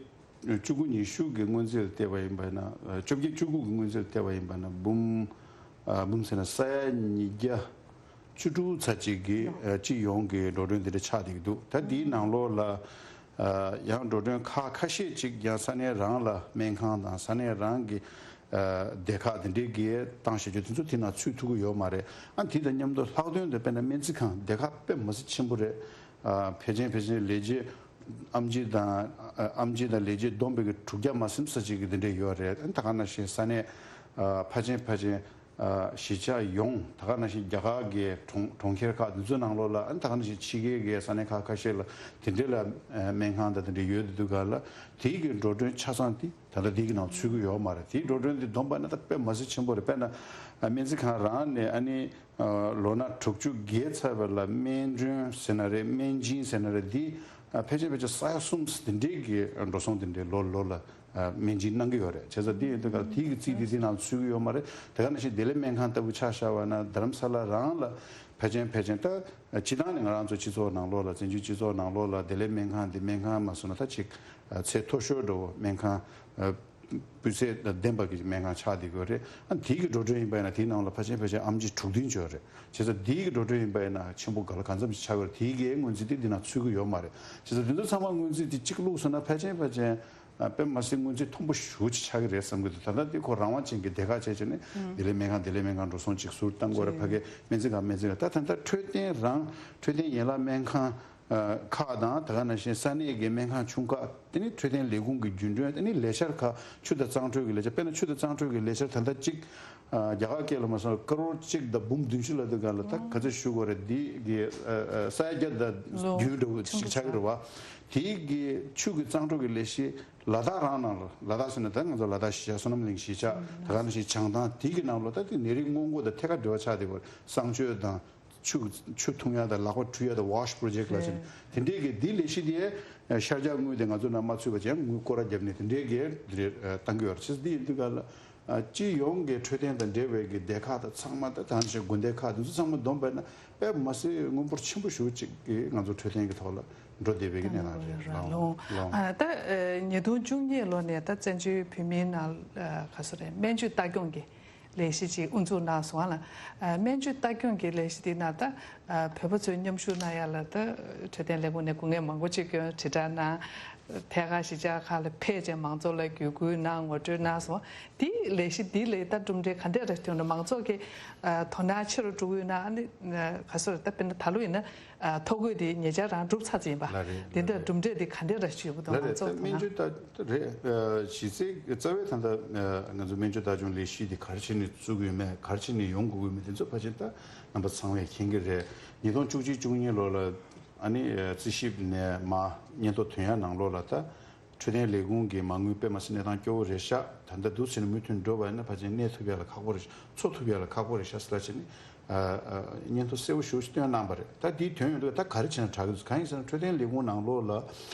བཅུ་དགུ་ཉི་ཤུ་གི་སྔོན་རྩིས་ལ་བལྟས་པ་ཡིན་པ་ན། ཨ་བཅོ་བརྒྱད་བཅུ་དགུ་གི་སྔོན་རྩིས་ལ་བལྟས་པ་ཡིན་པ་ན་འབུམ་ཨ་འབུམ་ཟེར་ན་ས་ཡ་ཉིས་བརྒྱ་བཅུ་དྲུག་ཙམ་ཅིག་གི་ཨ་སྤྱི་ཡོངས་ཀྱི་འགྲོ་གྲོན་དེ་འདྲ་ཆགས་བསྡད་ཀྱི་འདུག་ད་འདིའི་ནང་ལོགས་ལ་ཨ་ཡང་འགྲོ་གྲོན་ཁག་ཁ་ཤས་ཅིག་ཡང་ས་གནས་རང་ལ་སྨན་ཁང་དང་ས་གནས་རང་གི་ཨ་སྡེ་ཁག་དེ་འདྲའི་གི་བཏང་བཞག་རྒྱུ་དེ་ཚོ་དེ་ནང་ཚུད་ཐུབ་ཀྱི་ཡོད་མ་རེད། ཨ་དེ་དང་མཉམ་དུ་ལྷག་དོན་དུ་དཔེར་ན་སྨན་རྩིས་ཁང་སྡེ་ཁག་དཔེ་མི་སྲིད་ཆེན་པོ་རེད། ཨ་ཕལ་ཆེར་ཕལ་ཆེར་ལས་བྱེད་ཨེམ་ཆི་དང་ཨ་ཨེམ་ཆི་དང་ལས་བྱེད་བསྡོམས་པའི་གི་དྲུག་བརྒྱ་མ་ཟིན་ས་ཅིག་གི་དེ་འདྲ་ཡོད་རེད། ཨ་ད་ག་ནང་བཞིན་ས་གནས་ཨ་ཕལ་ཆེར་ཕལ་ཆེར་ཨ་གཞིས་ཆགས་ཡོངས་ད་ག་ནང་བཞིན་རྒྱ་གར་གྱི་གྲོང་གྲོང་ཁྱེར་ཁག་འདི་ཚོའི་ནང་ལོགས་ལ་ཨ་ད་ག་ནང་བཞིན་ཕྱི་རྒྱལ་གྱི་ས་གནས་ཁག་ཁ་ཤས་ལ་དེ་འདྲ་ལ་ཨ་སྨན་ཁང་དང་དེ་འདྲ་ཡོད་དུས་ག་ལ་དེའི་གི་འགྲོ་གྲོན་ཆ་ཚང་དེ་ད་ལྟ་དེའི་གི་ནང་ཚུད་ཀྱི་ཡོད་མ་རེད། དེའི་འགྲོ་གྲོན་དེ་བསྡོམས་པ་ན་ད་དཔེ་མི་སྲིད་ཆེན་པོ་རེད། དཔེར་ན་ཨ་སྨན་རྩིས་ཁང་རང་ནས་ཨ་ནི་ཨ་ལོ་ན་དྲུག་ཅུ་བརྒལ་ཚར་བ་ལ་སྨན་གྲོན་ཟེར་ན་རེད། སྨན་སྦྱིན་ཟེར་ན་རེད། འདི་ཨ་ཕལ་ཆེར་ཕལ་ཆེར་ས་ཡ་གསུམ་དེ་འདྲའི་གི་འགྲོ་སོང་དེ་འདྲའི་ལོ་ལོ་ལ་ཨ་སྨན་སྦྱིན་གནང་གི་ཡོད་རེད། བྱས་ཙང་དེ་ཡིན་དུས་ག་དེའི་གི་རྩིས་དེ་དེ་ནང་ཚུད་ཀྱི་ཡོད་མ་རེད། དེ་ག་ནང་བཞིན་བདེ་ལེགས་སྨན་ཁང་ལྟ་བུ་ཆ་བཞག་པ་ན་རྡ་རམ་ས་ལ་རང་ལ་ཕལ་ཆེར་ཕལ་ཆེར་ད་སྤྱི་བཏང་ནས་ང་རང་ཚོ་སྤྱི་ཚོགས་ནང་ལོགས་ལ་བཙན་བྱོལ་སྤྱི་ཚོགས་ནང་ལོགས་ལ་བདེ་ལེགས་སྨན་ཁང་འདི་སྨན་ཁང་མ་སོང་ན་ད་ཅིག་ཨ་ཚད་མཐོ་ཤོས་འདྲ་བོ་སྨན་ཁང་ཨ་སྤུས་ཚད་དང་ལྡན་པ་གི་སྨན་ཁང་ཆགས་བསྡད་ཀྱི་ཡོད་རེད། ཨ་དེའི་གི་འགྲོ་གྲོན་ཡིན་པ་ཡིན་ན་དེའི་ནང་ལ་ཕལ་ཆེར་ཕལ་ཆེར་ཨེམ་ཆི་དྲུག་བདུན་ཅིག་ཡོད་རེད། བྱས་ཙང་དེའི་གི་འགྲོ་གྲོན་ཡིན་པ་ཡིན་ན་ཆེན་པོ་ག་ལ་གང་འཚམ་ཞིག་ཆགས་ཀྱི་ཡོད་རེད། དེའི་གི་སྔོན་རྩིས་དེ་འདི་ནང་ཚུད་ཀྱི་ཡོད་མ་རེད། བྱས་ཙང་དེ་ཚོ་ཚང་མ་སྔོན་རྩིས་དེ་གཅིག་བླུགས་སོང་ན་ཕལ་ཆེར་ཕལ་ཆེར་ཨ་དཔེ་མ་སྲིད་སྔོན་རྩིས་མཐོན་པོ་ཞེ་པོ་ཅིག་ཆགས་ཀྱི་རེད་བསམ་གྱི་འདུག་ད་ལྟ་དེ་ཁོ་རང་དབང་ཅན་གྱི་སྡེ་ཁག་བྱས་བྱས་ནས་བདེ་ལེགས་སྨན་ཁང་བདེ་ལེགས་སྨན་ཁང་འགྲོ་སོང་ཅིག་ཟུར་བཏང་དགོས་རེད། ཕ་གིའི་སྨན་རྩིས་ཁང་སྨན་རྩིས་ཁང་ད་ད་ལྟ་འཕྲོད་བསྟེན་རང་འཕྲོད་བསྟེན་ཡན་ལག་སྨན་ཁང་ཁག་དང་ད་ག་ནང་བཞིན་ས་གནས་ཀྱི་སྨན་ཁང་ཆུང་ཁག་དེ་ནི་འཕྲོད་བསྟེན་ལས་ཁུངས་ཀྱི་རྒྱུན་གྲོན་དེ་ནི་ལས་འཆར་ཁག་ཆུ་དང་གཙང་འཕྲོད་ཀྱི་ལས་འཆར་དཔེར་ན་ཆུ་དང་གཙང་འཕྲོད་ཀྱི་ལས་འཆར་ད་ལྟ་གཅིག་རྒྱ་གར་སྐད་ལ་མ་སོང་ཀ་རོར་གཅིག་དང་འབུམ་བདུན་ཅུ་ལ་དུ་ག་ལ་ད་ག་ཚོད་ཞུ་དགོས་རེད། འདི་གི་ས་ཡ་བརྒྱ་དང་བདུན་འདྲ་བོ་ཞིག་ཆགས་ཀྱི་རེད་བ། དེའི་གི་ཆུ་གི་གཙང་འཕྲོད་ཀྱི་ལས་གཞི་ལ་དྭགས་རང་ནང་ལ་ལ་དྭགས་ཟེར་ན་ད་ང་ཚོ་ལ་དྭགས་གཞིས་ཆགས་བསོད་ནམས་གླིང་གཞིས་ཆགས་ད་ག་ནང་བཞིན་བྱང་ཐང་དེའི་གི་ནང་ལ་ད་དེ་ནད་རིགས་སྔོན་འགོག་དང་ཐད་ཀར་འབྲེལ་བ་ཆགས་བསྡད་པ་གསང་སྤྱོད་དང་། ཆུ་ཆུ་འཐུང་ཡ་དང་ལག་པ་འཁྲུ་ཡ་དང་ཝོཤ་པོ་རོ་ཇེག་ལ་ཕྱིན་དེ་འདྲས་ཀྱི་འདི་ལས་གཞི་དེ་ཤར་རྒྱག་དངུལ་དེ་ང་ཚོ་ནང་མ་ཚུད་པ་བྱས་དངུལ་སྐོར་ར་བརྒྱབ་ནས་དེ་འདྲས་ཀྱི་འདི་རེད་བཏང་གི་ཡོད་རེད། ཅེས་འདི་ཡིན་དུས་ག་ལ་སྤྱི་ཡོངས་ཀྱི་འཕྲོད་བསྟེན་དང་འབྲེལ་བའི་གི་སྡེ་ཁག་དང་ཚང་མ་ད་ད་ནང་བཞིན་དགོན་སྡེ་ཁག་དེ་ཚོ་ཚང་མ་བསྡོམས་པས་ན་དཔེ་མ་སྲིད་དངུལ་འབོར་ཆེན་པོ་ཞེ་པོ་ཅིག་གི་ང་ཚོ་འཕྲོད་བསྟེན་གྱི་ཐོག་ལ་འགྲོ་བསྡད་པའི་གི་གནས་སྟངས་རེད། ལོང་ལོང་། ད་ཉིས་སྟོང་བཅུ་གཉིས་ལོ་ནས་ད་བཙན་བྱོལ་བོད་མིའི་ནང་ག་ཚོད་རེད་སྨན་བཅོས་ལྟ་སྐྱོང་གི་ལས་གཞི་ཅིག་དབུ་འཛུགས་གནང་སོང་ལ། སྨན་བཅོས་ལྟ་སྐྱོང་གི་ལས་གཞི་དེ་ནང་ད་བོད་པ་ཚོས་མཉམ་ཞུགས་གནང་ཡ་ལ་ད་འཕྲོད་བསྟེན་ལས་ཁུངས་ནས་སྐུ་ངལ་མང་པོ་ཅིག་སྐྱོན་དྲིལ་བསྒྲགས་གནང་། ཐད་ཀར་གཞིས་ཆགས་ཁག་ལ་ཕེབས་བྱས་མང་ཚོགས་ལ་བརྒྱུད་སྐུལ་གནང་ངོ་སྤྲོད་གནང་སོང་། དེ་ལས་གཞི་འདི་ལས་ད་གྲུབ་འབྲས་ག་འདྲས་རེ་ཐོན་ན་མང་ཚོགས་ཀྱི་དོ་སྣང་ཆེ་རུ་འགྲོ་གི་ཡོད་ན་ཨ་ནི་ག་སོ་རེ་ད་དཔེར་ན་ད་ལོ་ཡིན་ན་ཐོ་འགོད་དེ་ཉེ་ཆར་རང་གྲུབ་ཚར་ཙམ་ཡིན་པ་ལ་རེད། དེ་འདྲ་གྲུབ་འབྲས་དེ་ག་འདྲས་རེ་ཞུ་གི་འདུག་ལ་མང་རེད། ཚོགས་ད་དོ་སྣང་། སྨན་བཅོས་ད། རེད། ཨ་གཞི་རྩའི་རྩ་བའི་ད་ལྟ་ཨ་ང་ཚོ་སྨན་བཅོས་ལྟ་སྐྱོང་ལས་གཞི་འདི་ག་རེ་བྱས་ནས་བཙུགས་ཡོད་མེད་ག་རེ་བྱས་ནས་ཡོང་དགོས་ཀྱི་མེད་དེ་ཚོ་ཕལ་ཆེར་ད་རྣམ་པ་ཚང་མས་མཁྱེན་གྱི་རེད། ཉིས་སྟོང་བཅུ་གཅིག་བཅུ་གཉིས་ལོ་ལ་ཨ་ནི་ཨ་རྩིས་ཞིབ་ནས་མར་སྙན་ཐོ་ཐོན་ཡ་ནང་ལོགས་ལ་ད་འཕྲོད་བསྟེན་ལས་ཁུངས་ཀྱི་མ་དངུལ་དཔེ་མ་སྲིད་གནས་སྟངས་སྐྱོ་བོ་རེད་ཤག་ད་ལྟ་འདུག་ཟེར་ནས་མུ་མཐུད་འགྲོ་བ་ཡིན་ན་ཕལ་ཆེར་གནས་ཐུབ་ཡ་ལ་ཁག་པོ་རེད་ཤག་འཚོ་ཐུབ་ཡ་ལ་ཁག་པོ་རེད་ཤག་ཟེར་ལ་བྱས་ནས་ཨ་ཨ་སྙན་ཐོ་གསལ་པོ་ཞེ་པོ་ཞིག་བཏོན་གནང་པ་རེད། ད་འདི་ཐོན་ཡོང་དུས་ད་ག་རེ་བྱས་ན་དྲག་གི་འདུག་གང་ཡིན་ཟེར་ན་འཕྲོད་བསྟེན་ལས་ཁུངས་ནང་ལོགས་ལ།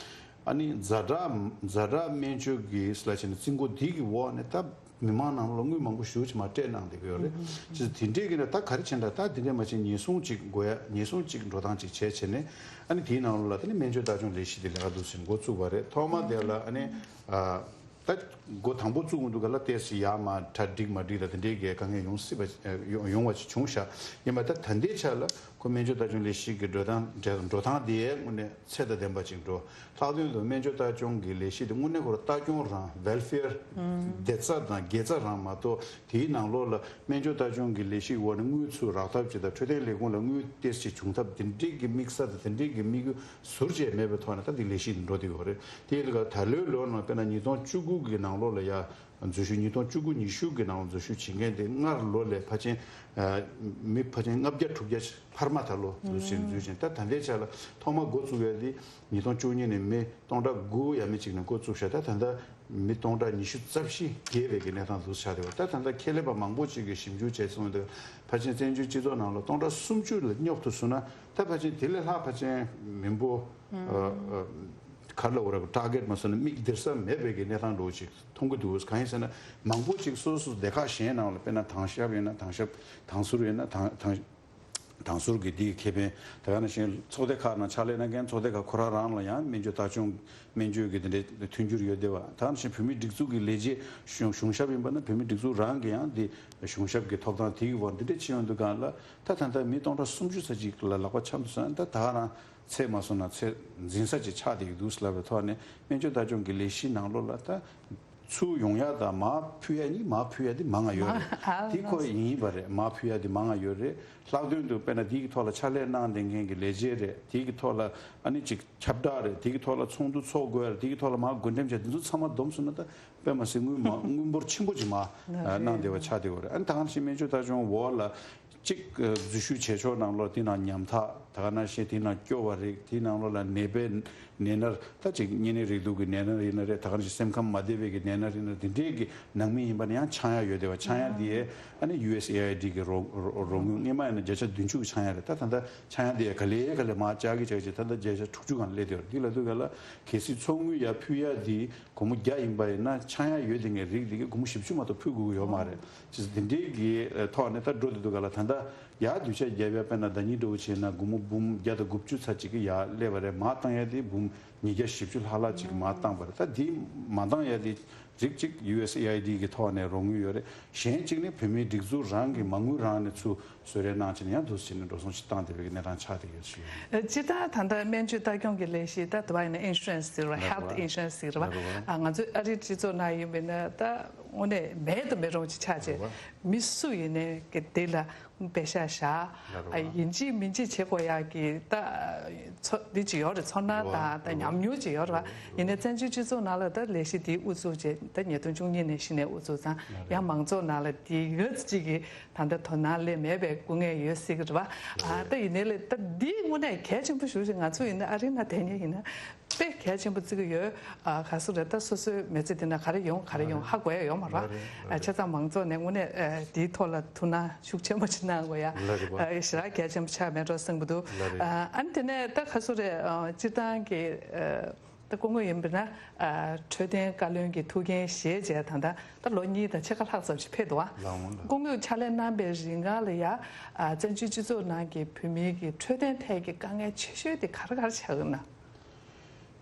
ཨ་ནི་ཛ་དྲག་ཛ་དྲག་སྨན་བཅོས་ཀྱི་ལ་བྱས་ན་རྩིས་འགོ་འདི་གི་འོག་ནས་ད་ མི་མང་ནང་ལོགས་ལ་དངུལ་མང་པོ་ཞེ་པོ་ཅིག་མར་སྤྲད་གནང་བསྡད་ཀྱི་ཡོད་རེད། ཅེས་དེ་འདྲས་ཀྱི་ནས་ད་ག་རེ་བྱས་ན་ད་དེ་འདྲས་མ་བྱས་ཉེན་སྲུང་ཅིག་དགོས་ཡ། ཉེན་སྲུང་ཅིག་འགྲོ་སྟངས་ཅིག་བྱས་བྱས་ནས། ཨ་ནི་དེའི་ནང་ལོགས་ལ་དེ་ནི་སྨན་བཅོས་ལྟ་སྐྱོང་ལས་གཞི་དེ་ལས་ཀ་འདུག་ཟེར་འགོ་བཙུགས་པ་རེད། ཐོག་མ་དེ་ལ་ཨ་ནི་ཨ། ད་འགོ་དང་པོ་བཙུགས་འདུག་ག་ལ་ཏོག་ཙམ་ཡར་མར་གྲ་འགྲིག་མ་འགྲིག་དང་དེ་འདྲའི་གི་དཀའ་ངལ་ཡོང་སྲིད་པ་ཡོང་ཡོང་བ་ཞིག་བྱུང་ཤག་ཡིན་པ་ད་ད་ལྟའི་ཆ་ལ་ཁོ་སྨན་བཅོས་ལྟ་སྐྱོང་ལས་གཞི་གི་འགྲོ་སྟངས་འགྲོ་སྟངས་དེ་དངོས་གནས་ཚད་དང་ལྡན་པ་ཅིག་འགྲོ། ལྷག་དོན་དུ་སྨན་བཅོས་ལྟ་སྐྱོང་གི་ལས་གཞི་དེ་དངོས་གནས་ཁོ་རང་ལྟ་སྐྱོང་རང་ཝེལ་ཕེར་བདེ་རྩ་དང་དགེ་རྩ་རང་མ་གཏོགས། དེའི་ནང་ལོགས་ལ་སྨན་བཅོས་ལྟ་སྐྱོང་གི་ལས་གཞིའི་འོག་ནས་དངུལ་ཚུར་རག་ཐབས་ཅིག་དང་འཕྲོད་བསྟེན་ལས་ཁུངས་ལ་དངུལ་ཏོག་ཙམ་བྱུང་ཐབས་དེ་འདྲའི་གི་དམིགས་ས་དང་དེ་འདྲའི་གི་དམིགས་ཡུལ་ཟུར་བཅད་མེད་པའི་ཐོག་ནས་ད་འདི་ལས་གཞི་འགྲོ་བསྡད་ཡོད་རེད། དེ་ཡིན་ད་ད་ལོའི་ལོ་ནང་དཔེར་ན་ཉིས་སྟོང་བཅུ་དགུ་གི་ནང་ལོགས་ལ་ཡ་འཛུལ་ཞུགས། ཉིས་སྟོང་བཅུ་དགུ་ཉི་ཤུ་གི་ནང་ལ་འཛུལ་ཞུགས་བྱེད་མཁན་དེ་སྔར་ལོ་ལས་ཕལ་ཆེར་ཨ་མི་ཕལ་ཆེར་ལྔ་བརྒྱ་དྲུག་བརྒྱ་འཕར་མ་ད་ལོ་འཛུལ་ཞུགས་འཛུལ་ཞིང་། ད་ད་ལྟའི་ཆ་ལ་ཐོག་མ་འགོ་བཙུགས་ཡ་དེ་ཉིས་སྟོང་བཅུ་གཉིས་ནས་མི་སྟོང་ཕྲག་དགུ་ཡ་མི་གཅིག་ནས་འགོ་བཙུགས་ཤག་ད་ད་ལྟ་མི་སྟོང་ཕྲག་ཉི་ཤུ་རྩ་བཞི་བརྒལ་བའི་གི་གནས་སྟངས་འདུག་ཆགས་བསྡད་པ། ད་ད་ལྟ་ཁྱད་ལས་པ་མང་པོ་ཅིག་གིས་ཞིབ་འཇུག་བྱས་སོང་དུས་ཕལ་ཆེར་བཙན་བྱོལ་སྤྱི་ཚོགས་ནང་ལ་སྟོང་ཕྲག་སུམ་ཅུ་ལ་སྙོབ་ཐུབ་སོང་ན་ད་ཕལ་ཆེར་དེ་ལས་ལྷག་ཕལ་ཆེར་མི་འབོར་ཨ་ཨ་ག་རེ་ལབ་དགོས་རེད། ཊར་གེཊ་མ་སོང་ན་དམིགས་བསྡུར་ས་མེད་པའི་གི་གནས་སྟངས་འདྲ་བོ་ཅིག་མཐོང་གི་འདུག་གང་ཡིན་ཟེར་ན་མང་པོ་ཅིག་སོ་སོ་སྡེ་ཁག་གཞན་ནང་ལ་དཔེར་ན་དྭང་ཞབས་ཡིན་ན་དྭང་ཞབས་དྭང་ཟུར་ཡིན་ན་དྭང་དྭང་དང་ཟུར་གྱི་འདིའི་ཁེ་ཕན། དེ་ག་ནང་བཞིན་ཚོགས་སྡེ་ཁག་ནང་ཕྱག་ལས་གནང་མཁན་ཚོགས་སྡེ་ཁག་ཁོ་རང་རང་ལ་ཡང་སྨན་བཅོས་ལྟ་སྐྱོང་སྨན་བཅོས་ཀྱི་དེ་འདྲའི་མཐུན་འགྱུར་ཡོད་བསྡད་པ། དེ་ག་ནང་བཞིན་བོད་མིའི་སྒྲིག་འཛུགས་ཀྱི་ལས་བྱེད་གཞུང་གཞུང་ཞབས་ཡིན་པ་ན་བོད་མིའི་སྒྲིག་འཛུགས་རང་གི་ཡང་འདི་གཞུང་ཞབས་ཀྱི་ཐོབ་ཐང་དེ་གི་བར་འདི་འདྲ་ཕྱིན་ཡོང་དུས་སྒང་ལ་ད་ད་ལྟ་མི་སྟོང་ཕྲག་སུམ་ཅུ་ཙམ་ཅིག་ལ་ལག་པ་འཆང་དུས་ཙང་ད་ད་ག་རང་ཚད་མ་སོང་ན་ཚད་འཛིན་ས་ཅིག་ཆགས་བསྡད་ཀྱི་འདུག་ལབ་པའི་ཐོག་ནས་སྨན་བཅོས་ལྟ་སྐྱོང་གི་ལས་གཞི་ནང་ལོགས་ལ་ད། ཚུར་ཡོང་ཡ་དང་མར་ཕུད་ཡ་གཉིས། མར་ཕུད་ཡ་དེ་མང་ང་ཡོད་རེད། མ་ཨ་དེ་ཁོ་ཡིན་པ་རེད། མར་ཕུད་ཡ་དེ་མང་ང་ཡོད་རེད། ལྷག་དོན་དུ་དཔེར་ན་དེའི་ཐོག་ལ་ཕྱག་ལས་གནང་བསྡད་མཁན་གྱི་ལས་བྱེད་རེད། དེའི་ཐོག་ལ་ཨ་ནི་ཅིག་ཁྱབ་བསྒྲགས་རེད། དེའི་ཐོག་ལ་ཚོགས་འདུ་ཚོགས་དགོས་རེད། དེའི་ཐོག་ལ་མར་བགོ་འགྲེམས་བྱས་དེ་ཚོ་ཚང་མ་བསྡོམས་སོང་ན་ད་དཔེ་མ་སྲིད་དངུལ་མང་དངུལ་འབོར་ཆེན་པོ་ཅིག་མར་ལགས་རེད། གནང་བསྡད་པ་ཆགས་བསྡད་ཡོད་རེད། ཨ་ནི་ད་ག་ནང་བཞིན་སྨན་བཅོས་ལྟ་སྐྱོང་འོག་ལ། གཅིག་འཛུལ་ཞུགས་བྱེད་ཕྱོགས་ནང་ལོགས་དེ་ནང་ཉམ་ཐག་ད་ག་ནང་བཞིན་དེ་ནང་སྐྱོ་བ་རིགས་དེ་ནང་ལོགས་ལ་ནད་པའི་ནད་མནར་ད་ཅིག་གཉན་ནད་རེག་དུག་གི་ནད་མནར་ཡིན་ན་རེད། ད་ག་ནང་བཞིན་སེམས་ཁམས་མ་བདེ་བའི་གི་ནད་མནར་ཡིན་ན་དེ་འདྲའི་གི་ནང་མི་ཡིན་པ་ན་ཡང་ཆག་ཡག་ཡོད་བསྡད་པ། ཆག་ཡག་དེ་ཨ་ནི་ཡུ་ཨེས་ཨེ་ཨའི་ཌི་གི་རོགས་རོགས་དངུལ་སྔོན་མ་ཡིན་ན་བརྒྱ་ཆ་བདུན་ཅུ་གི་ཆག་ཡག་རེད། ད་ད་ལྟ་ཆག་ཡག་དེ་ག་ལེ་ག་ལེ་མར་བཅག་གི་བཅག་གི་ད་ལྟ་བརྒྱ་ཆ་དྲུག་ཅུ་སྒང་སླེབས་བསྡད་ཡོད་རེད། དེ་ལབ་དུས་ག་ལ་གལ་སྲིད་ཚོགས་དངུལ་ཡར་ཕུལ་ཡག་དེ། སྒོར་མོ་བརྒྱ་ཡིན་པ་ཡིན་ན་ཆག་ཡག་ཡོད་དེ་ངས་རིགས་དེ་གའི་སྒོར་མོ་བཞི་བཅུ་མ་གཏོགས་ཕུལ་དགོས་ཀྱི་ཡོད་མ་རེད། ཅེས་དེ་འདྲའི་གི་ཐོག་ནས་ད་འགྲོ་དེ་འདུག་ག་ལ། ད་ལྟ་ཡར་སྡུད་ཤག་བརྒྱབ་ཡ་དཔེར་ན་ཟླ་ཉིན་འདྲ་བོ་བྱས་ན་སྒོར་མོ་འབུམ་བརྒྱ་དང་དགུ་བཅུ་ཚ་གཅིག་གི་ཡར་སླེབས་པ་རེད། མར་བཏང་ཡ་དེ་འབུམ་ཉིས་བརྒྱ་བཞི་བཅུ་ལྷག་ལྷག་ཅིག་མར་བཏང་པ་རེད། ད་དེ་མ་བཏང་ཡ་དེ་རིགས་གཅིག་ཡུ་ཨེས་ཨེ་ཨའི་ཌི་གི་ཐོག་ནས་རོགས་དངུལ་ཡོད་རེད། གཞན་གཅིག་ནི་བོད་མིའི་སྒྲིག་འཛུགས་རང་གི་མ་དངུལ་རང་ནས་ཚུར་གསོལ་རས་གནང་བྱས་ནས་ཡང་འདུག་སེ་བྱས་ནས་འགྲོ་སོང་ཞིག་བཏང་བསྡད་པའི་གནས་སྟངས་ཆགས་བསྡད་ཡོད་ཞུ་ཡིན། སྤྱིར་བཏང་ད་ལྟ་སྨན་བཅོས་ལྟ་སྐྱོང་གི་ལས་གཞི་ད་དུ་བ་ཡིན་ན་ཨིན་ཤུ་རན་སི་ཟེར་བ། ལགས་ཧེལ་ཐི་ཨིན་ཤུ་རན་སི་ཟེར་བ། ལགས། ཨ་ང་ཚོའི་ཨ་རིའི་སྤྱི་ཚོགས་ནང་ཡིན་པས་ན་ད་དངོས་གནས་མེད་དུ་མི་རུང་ཅིག་ཆགས་བྱས། ལགས། མི་སུ་ཡིན་ནའི་གི་དེ་ལ་པེ་ཤ་བཞག་ལགས། ཨ་ཡིན་གཅིག་མིན་གཅིག་བྱེད་དགོས་ཡག་གི་ད་ཚོ་འདི་ཅིག་ཡོད་རེད། ཚོར་སྣང་དང་ད་ཉམས་མྱོང་ཅིག་ཡོད་རེད་བ། ཡིན་ནའི་བཙན་བྱོལ་སྤྱི་ཚོགས་ནང་ལ་ད་ལས་གཞི་འདི་དབུ་འཛུགས་བྱས་ད་ཉིས་སྟོང་བཅུ་གཉིས་ནས་གཞི་ནས་དབུ་འཛུགས་ཙང་ཡང་མང་ཚོགས་ནང་ལ་འདི་ག་ཚོད་ཅིག་གི་ད་ལྟ་དོ་སྣང་སླེབས་མེད་པའི་སྐུ་ངལ་ཡོད་སྲིད་ཀྱི་རེད་བ། ཨ་ད་ཡིན་ནའི་ལས་ད་འདི་དངོས་གནས་གལ་ཆེན་པོ་ཞེ་པོ་ཅིག་ང་ཚོ་ཡིན་ན་ཨ་རིའི་ནང་བསྡད་མཁན་ཡིན་ན་དཔེ་གལ་ཆེན་པོ་བརྩི་གི་ཡོད། ཨ་ག་སུ་རེད། ད་སོ་སོའི་མི་ཚེ་འདི་ན་ག་རེ་ཡོང་ག་རེ་ཡོང་ཧ་གོ་ཡ་ཡོད་མ་རེད་བ། ལགས་རེད། ཨ་བྱས་ཙང་མང་ཚོགས་ནས་དངོས་གནས་ཨ་འདིའི་ཐོག་ལ་ཐུགས་སྣང་ཤུགས་ཆེན་པོ་ཅིག་གནང་དགོས་ཡ། ལགས་རེད་བ། ཨ་ཞེ་དྲག་གལ་ཆེན་པོ་ཆགས་མེད་འགྲོ་བསམ་གྱི་འདུག་ལགས་རེད། ཨ་ཨ་ནི་དེ་ནས་ད་ག་སུ་རེད། ཨ་སྤྱིར་བཏང་གི་ཨ། ད་སྐུ་ངོ་ཡིན་པ་ན་ཨ་འཕྲོད་བསྟེན་བཀའ་བློན་གྱི་ཐུགས་འགན་བཞེས་བྱས་ད་ལྟ་ད་ལོ་གཉིས་དང་ཕྱེད་ཀ་ལྷག་ཙམ་ཞིག་ཕེབས་འདུག་ཨ། ལགས་འོང་ལགས། སྐུ་ངོས་ཕྱག་ལས་གནང་པའི་རིང་ག་ལ་ཡ་ཨ་བཙན་བྱོལ་སྤྱི་ཚོགས་ནང་གི་བོད་མིའི་གི་འཕྲོད་བསྟེན་ཐད་ཀྱི་དཀའ་ངལ་ཆེ་ཤོས་དེ་ག་རེ་ག་རེ་ཆགས་ཡོད་ན།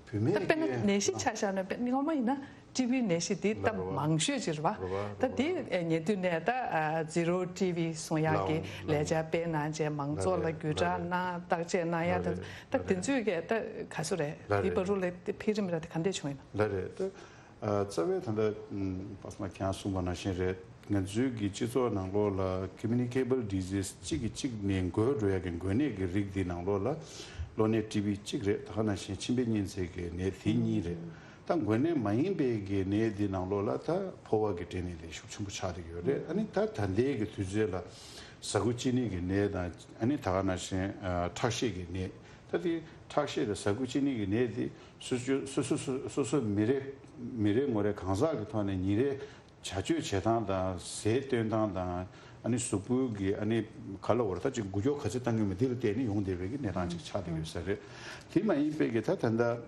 བོད་མིའི་ད་དཔེར་ན་གི་ནད་གཞི་ཆ་བཞག་ན་དཔེ་སྔོན་མ་ཡིན་ན་ཊི་བི་ནད་གཞི་འདི་ལགས་ད་རེད་བ། མང་ཤོས་ཅིག་རེད་བ། རེད་བ། ད་འདི་རེད་བ། ཉེ་དུས་ནས་ད་ཨ་ཛི་རོ་ཊི་བི་གསུང་ཡག་གི་ལགས་འོང་ལགས་འོང་། ལས་འཆར་སྤེལ་གནང་བྱས་མང་ཚོགས་ལ་ལགས་རེད་བརྒྱུད་བསྒྲགས་ལགས་རེད། གནང་བརྟག་དཔྱད་གནང་ཡག་ལགས་ད་རེད། ད་དེ་ཚོས་ཀྱི་ད་ག་སུ་རེད། ལགས་རེད། འདི་བར་དུ་ལ་འཕེལ་རིམ་ར་དེ་ག་འདྲས་བྱུང་ཡིན་ན། ལགས་རེད། ད་ཨ་རྩ་བའི་ད་ལྟ་ཨམ་པ་སངས་ཁྱེད་རང་གསུངས་པ་ནང་བཞིན་རེད། ང་ཚོའི་གི་སྤྱི་ཚོགས་ནང་ལོགས་ལ་communicable disease གཅིག་གིས་གཅིག་ནས་འགོས་འགྲོ་ཡ་གི་འགོས་ནད་ཀྱི་རིགས་འདི་ནང་ལོགས་ལ་གློ་ནད་ཊི་བི་གཅིག་རེད། ད་ག་ནང་བཞིན་མཆིན་པའི་གཉན་ཚད་ཀྱི་ནད་དེ་གཉིས་རེད། ད་འགོས་ནད་མ་ཡིན་པའི་གི་ནད་འདི་ནང་ལོགས་ལ་ད་ཕོ་བ་གི་འབྲེལ་ནད་དེ་ཤུགས་ཆེན་པོ་ཆགས་བསྡད་ཡོད་རེད། ཨ་ནི་ད་ད་ལྟའི་གི་དུས་ཚོད་ལ་ཟ་ཁུ་གཅིན་སྙི་གི་ནད་དང་ཨ་ནི་ད་ག་ནང་བཞིན་ཨ་ཁྲག་ཤེད་ཀྱི་ནད། ད་དེ་ཁྲག་ཤེད་དང་ཟ་ཁུ་གཅིན་སྙི་གི་ནད་དེ་སོ་སོ་སོ་སོ་སོ་སོ་མི་རེ་མི་རེ་ངོ་རེ་གང་ཟག་གི་ཐོག་ནས་ཉིན་རེ་བྱ་སྤྱོད་བྱེད་སྟངས་དང་ཟས་སྟོན་སྟངས་དང་ཨ་ནི་གཟུགས་པོའི་གི་ཨ་ནི་ག་ལ་བར་ཐག་ཅིག་འགུལ་སྐྱོད་ག་ཚོད་བཏང་གི་མེད་འདི་ལ་བལྟས་ནས་ཡོང་བསྡད་པའི་གི་གནས་སྟངས་ཅིག་ཆགས་བསྡད་ཡོད་ས་རེད། དེ་མ་ཡིན་པའི་གི་ད་ད་ལྟ་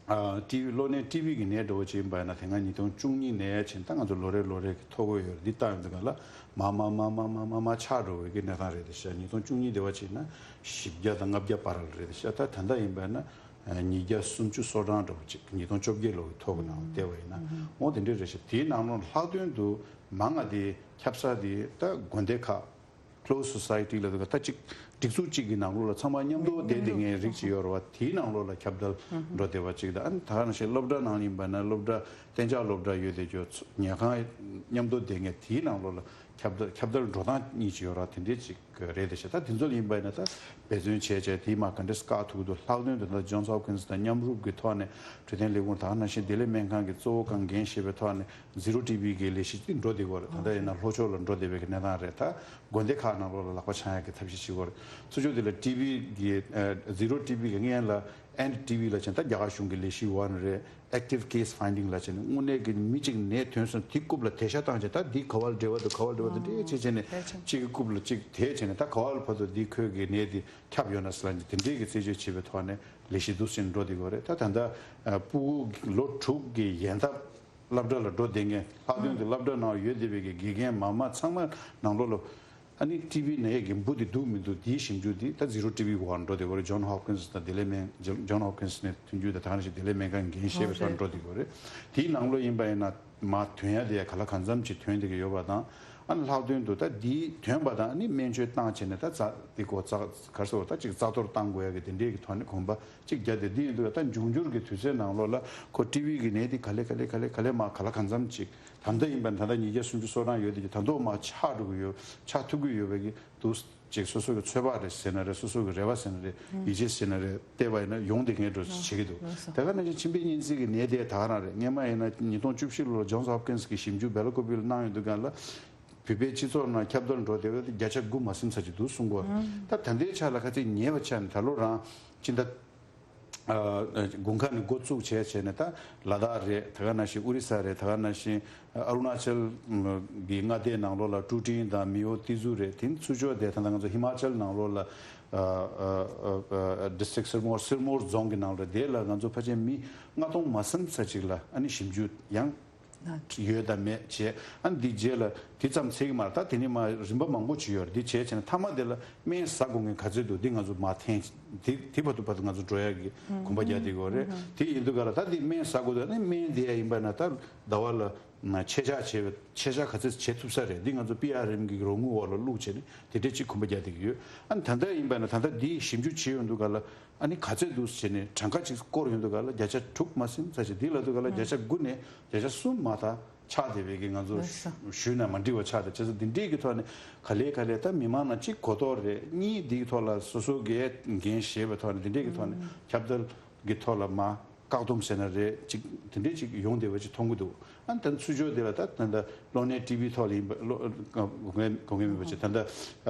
ཨ་ཊི་བི་གློ་ནད་ཊི་བི་གི་ནད་འདྲ་བོ་ཅིག་ཡིན་པ་ཡིན་ན། དེ་སྔ་ཉིས་སྟོང་བཅུ་གཉིས་ནད་ཡ་ཕྱིན། ད་ང་ཚོ་ལོ་རེ་ལོ་རེ་གི་ཐོ་འགོད་ཡོད་རེད། འདི་བཏང་ཡོང་དུས་སྒང་ལ་མར་མར་མར་མར་མར་མར་མར་ཆག་འགྲོ་བའི་གི་གནས་སྟངས་རེད་དེ་ཤག་ཉིས་སྟོང་བཅུ་གཉིས་དེ་བ་ཕྱིན་ན་བཞི་བརྒྱ་དང་ལྔ་བརྒྱ་བར་ལ་རེད་དེ་ཤག་ད་ད་ལྟ་ཡིན་པ་ཡིན་ན་ཉིས་བརྒྱ་སུམ་ཅུ་སོ་གྲངས་འདྲ་བོ་ཅིག་ཉིས་སྟོང་བཅོ་བརྒྱད་ལོ་གི་ཐོ་གི་ནང་བལྟས་པ་ཡིན་ན། འོ་དེ་འདྲས་རེད་ཤག་དེའི་ནང་ལོགས་ལྷག་དོན་དུ་མང་ང་དེ་ཁྱབ་ས་དེ་ད་དགོན་སྡེ་ཁག closed society ལ་འདུག་ད་ཅིག་སྒྲིག་འཛུགས་གཅིག་གི་ནང་ལོགས་ལ་ཚང་མ་མཉམ་དུ་བསྡད་བསྡད་མཁན་རིགས་ཅིག་ཡོད་རེད་བ། དེའི་ནང་ལོགས་ལ་ཁྱབ་གདལ་འགྲོ་བསྡད་པ་གཅིག་དང་། ཨ་ནི་ད་ག་ནང་བཞིན་སློབ་གྲྭ་ནང་ཡིན་པ་ན་སློབ་གྲྭ་གཏན་འཇགས་སློབ་གྲྭ་ཡོད་བསྡད་རྒྱུ་ཉལ་ཁང་མཉམ་དུ་བསྡད་མཁན་དེའི་ནང་ལོགས་ལ་ཁྱབ་གདལ་ཁྱབ་གདལ་འགྲོ་སྟངས་གཉིས་ཅིག་ཡོད་རེད་བ། དེ་འདྲའི་ཅིག་རེད་དེ་ཤག་ད་དེ་ཚོ་ལ་ཡིན་པ་ན་ད་འབད་བརྩོན་བྱས་བྱས་དེ་མ་ག་འདྲས་བཀག་ཐུབ་ཀྱི་འདུག་ལྷག་དོན་དུ་ད་Johns Hopkins དང་མཉམ་རུབ་ཀྱི་ཐོག་ནས་འཕྲོད་བསྟེན་ལས་ཁུངས་ད་ག་ནང་བཞིན་བདེ་ལེགས་སྨན་ཁང་གི་གཙོ་བོ་གང་འགན་བཞེས་པའི་ཐོག་ནས་Zero T B གི་ལས་གཞི་དེ་འགྲོ་བསྡད་ཀྱི་ཡོད་རེད། ད་ལྟ་ཡིན་ན་ལྷོ་ཕྱོགས་ལ་འགྲོ་བསྡད་པའི་གི་གནས་སྟངས་རེད། ད་དགོན་སྡེ་ཁག་ནང་ལོགས་ལ་ལག་པ་འཆང་ཡག་གི་ཐབས་ཤེས་བྱེད་ཀྱི་ཡོད་རེད། ཚུར་ཕྱོགས་དེ་ལ་ཊི་བི་གི་ཨ་Zero T B གི་སྔོན་ལ་ཨེན་ཊི་ཊི་བི་ལབ་བྱས་ད་རྒྱ་གར་གཞུང་གི་ལས་གཞི་འོག་ནས་རེད། Active Case Finding ལབ་བྱས་ནས་དངོས་གནས་ཀྱི་མི་གཅིག་ནད་ཐོན་སོང་དེ་རྐུབ་ལ་དེད་ཤ་བཏང་བྱས་ད་འདི་ག་བ་ལ་འབྲེལ་བ་འདུག་ག་བ་ལ་འབྲེལ་བ་འདུག་འདྲེས་བྱས་བྱས་ནས་གཅིག་གི་རྐུབ་ལ་གཅིག་དེད་བྱས་ནས་ད་ག་བ་ལ་བར་དུ་འདི་ཁོས་ཀྱི་ནད་འདི་ཁྱབ་ཡོད་ན་ཟེར་ལབ་ནས་དེ་འདྲས་ཀྱི་རྩད་གཅོད་བྱེད་པའི་ཐོག་ནས་ལས་གཞི་འདུག་སེ་འགྲོ་བསྡད་ཀྱི་ཡོད་རེད། ད་ད་ལྟ་ཨ་སྤུ་གུ་ལོ་དྲུག་གི་ཡན་འདབ་སློབ་གྲྭ་ལ་འགྲོ་བསྡད་མཁན། ལྷག་དོན་དུ་སློབ་གྲྭ་ནང་ཡོད་བསྡད་པའི་གི་དགེ་རྒན་མ་མ་ཚང་མ་ནང་ལོགས་ལ་ཨ་ནི་ཊི་བི་ནད་ཀྱི་འབུ་དེ་འདུག་མི་འདུག་དེའི་ཞིབ་འཇུག་དེ་ད་Zero T B འོག་འགྲོ་བསྡད་ཡོད་རེད། John Hopkins དང་བདེ་ལེགས་སྨན་John Hopkins ནས་མཐུན་འགྱུར་དང་ད་ག་ནང་བཞིན་བདེ་ལེགས་སྨན་ཁང་འགན་བཞེས་པའི་ཐོག་འགྲོ་བསྡད་ཡོད་རེད། དེའི་ནང་ལོགས་ཡིན་པ་ཡིན་ན་མ་ཐོན་ཡ་དེ་ག་ལ་གང་འཚམ་ཅིག་ཐོན་བསྡད་ཀྱི་ཡོད་པ་དང་། ཨ་ནི་ལྷག་དོན་དུ་ད་འདི་ཐོན་པ་དང་ཨ་ནི་སྨན་བཅོས་བཏང་བྱས་ནས་ད་རྩ་འདི་གོ་རྩ་ག་རེ་ཟེར་བ་ད་ཅིག་རྩ་གཏོར་བཏང་དགོས་ཡ་གི་དེ་འདྲའི་གི་ཐོག་ནས་གོམ་པ་ཅིག་བརྒྱབ་སྟེ། འདི་ཡིན་དུས་ད་འབྱུང་འགྱུར་གྱི་དུས་ཚོད་ནང་ལོགས་ལ་ཁོ་ཊི་བི་གི་ནད་འདི་ག་ལེ་ག་ལེ་ག་ལེ་ག་ལེ་མ་ག་ལ་གང་འཚམ་ཅིག་ད་ལྟ་ཡིན་པ་ད་ལྟ་ཉིས་བརྒྱ་སུམ་ཅུ་སོ་གྲངས་ཡོད་དེ་ད་དུང་མ་ཆག་འགྲོ་གི་ཡོད། ཆག་ཐུབ་ཀྱི་ཡོད་པའི་གི་འདུག་ཅིག་སོ་སོ་གི་ཚོད་དཔག་རེད་ཟེར་ན་རེད། སོ་སོ་གི་རེ་བ་ཟེར་ན་རེད། ཡིད་ཆེས་ཟེར་ན་རེད། བལྟས་པ་ཡིན་ན་ཡོང་བསྡད་མཁན་འདྲ་བོ་ཞིག་བྱེད་ཀྱི་འདུག་དེ་ག་ནང་བཞིན་མཆིན་པའི་གཉན་ཚད་ཀྱི་ནད་དེ་ད་ག་རང་རེད། སྔོན་མ་ཡིན་ན་ཉིས་སྟོང་བཅུ་བཞི་ལོར་Johns Hopkins གི་ཞིབ་འཇུག་Bell Cooper ལ་གནང་ཡོང་དུས་སྒང་ལ་བོད་པའི་སྤྱི་ཚོགས་ནང་ཁྱབ་གདལ་འགྲོ་བསྡད་པ་དེ་བརྒྱ་ཆ་དགུ་མ་ཟིན་ཙམ་ཅིག་འདུག་གསུང་གི་ཡོད་རེད། ད་ད་ལྟའི་ཆ་ལ་ཁ་ཚིག་ཉེ་བ་ཆ་ནས་ད་ལོ་རང་སྤྱི་ཟླ་ཨ་དགུན་ཁ་ནས་འགོ་བཙུགས་བྱས་བྱས་ནས་ད་ལ་དྭགས་རེད། ད་ག་ནང་བཞིན་ཨོ་རི་ས་རེད། ད་ག་ནང་བཞིན་ཨ་རུ་ན་ཅལ་གྱི་མངའ་སྡེའི་ནང་ལོགས་ལ་ཀྲུའུ་ཀྲིན་དང་མེའོ་ཏི་ཟུ་རེད། དེ་ནས་ཚུར་ཕྱོགས་དེ་ད་ལྟ་ང་ཚོ་ཧི་མ་ཅལ་ནང་ལོགས་ལ་ཨ་ཨ་ཨ་ཨ་District Sirmaur Sirmaur རྫོང་གི་ནང་ལ་དེ་ལ་ང་ཚོ་ཕལ་ཆེར་མི་ལྔ་སྟོང་མ་ཟིན་ཙམ་ཅིག་ལ་ཨ་ནི་ཞིབ་འཇུག་ཡང་ཡོད་དང་མེད་བྱས། ཨ་ནི་འདི་རྗེས་ལ་དེ་ཙམ་ཚད་ཀྱི་མ་རེད། ད་དེ་ནས་མ་རིམ་པ་མང་པོ་ཅིག་ཡོད་རེད། འདི་བྱས་བྱས་ནས་མཐའ་མ་དེ་ལ་སྨན་ཟ་དགོས་མཁན་ག་ཚོད་འདུག་འདི་ང་ཚོ་མ་འཐེན། དེ་དེ་བར་དུ་བར་དུ་ང་ཚོ་འགྲོ་ཡག་གི་གོམ་པ་རྒྱག་བསྡད་ཀྱི་ཡོད་རེད། དེ་ཡིན་དུས་ག་ལ་ད་འདི་སྨན་ཟ་དགོས་འདུག་ཨ་ནི་སྨན་དེ་ཡང་ཡིན་པ་ན་ད་ཟླ་བ་ལ་ཆད་ཆག་བྱས་པའི་ཆད་ཆག་ག་ཚོད་བྱེད་ཐུབ་ས་རེད། འདི་ང་ཚོ་པི་ཨར་ཨེམ་གི་རོགས་དངུལ་འོག་ལ་བླུགས་བྱས་ནས་དེ་འདྲས་ཅིག་གོམ་པ་རྒྱག་བསྡད་ཀྱི་ཡོད། ཨ་ནི་ད་ལྟ་ཡིན་པ་ན་ད་ལྟ་འདི་ཞིབ་འཇུག་བྱེད་ཡོང་དུས་ག་ལ་ཨ་ནི་ག་ཚོད་འདུག་ཟེར་ནས་གྲངས་ཀ་ཅིག་སྐོར་ཡོང་དུས་ག་ལ་བརྒྱ་ཆ་དྲུག་མ་ཟིན་ཙམ་ཞིག་འདི་ལ་དུས་ག་ལ་བརྒྱ་ཆ་དགུ་ནས་བརྒྱ་ཆ་གསུམ་མ་ད་ཆག་བསྡད་པའི་གི་ང་ཚོ་ཞུས་ན་མ་འགྲིག་པ་ཆགས་བསྡད། བྱས་ཙང་འདི་འདྲའི་གི་ཐོག་ནས་ག་ལེ་ག་ལེ་ད་མི་མང་ནང་གཅིག་གོ་རྟོགས་རེད། གཉིས་འདི་གི་ཐོག་ལ་སོ་སོ་གི་འགན་བཞེས་པའི་ཐོག་ནས་འདི་འདྲའི་གི་ཐོག་ནས་ཁྱབ་གདལ་གི་ཐོག་ལ་མ་བཀག་སྡོམ་ཟེར་ན་རེད། ཅིག་དེ་འདྲས་ཅིག་ཡོང་བསྡད་པ་ཅིག་མཐོང་གི་འདུག་ཨ་ནི་ད་ཚུར་ཕྱོགས་དེ་ལ་ད་ད་ད་གློ་ནད་ཊི་བི་ཐོག་ལ་ཡིན་པ་གློ་གོ་མཁན་གོ་མཁན་མེད་པ་ཅིག་ད་ད་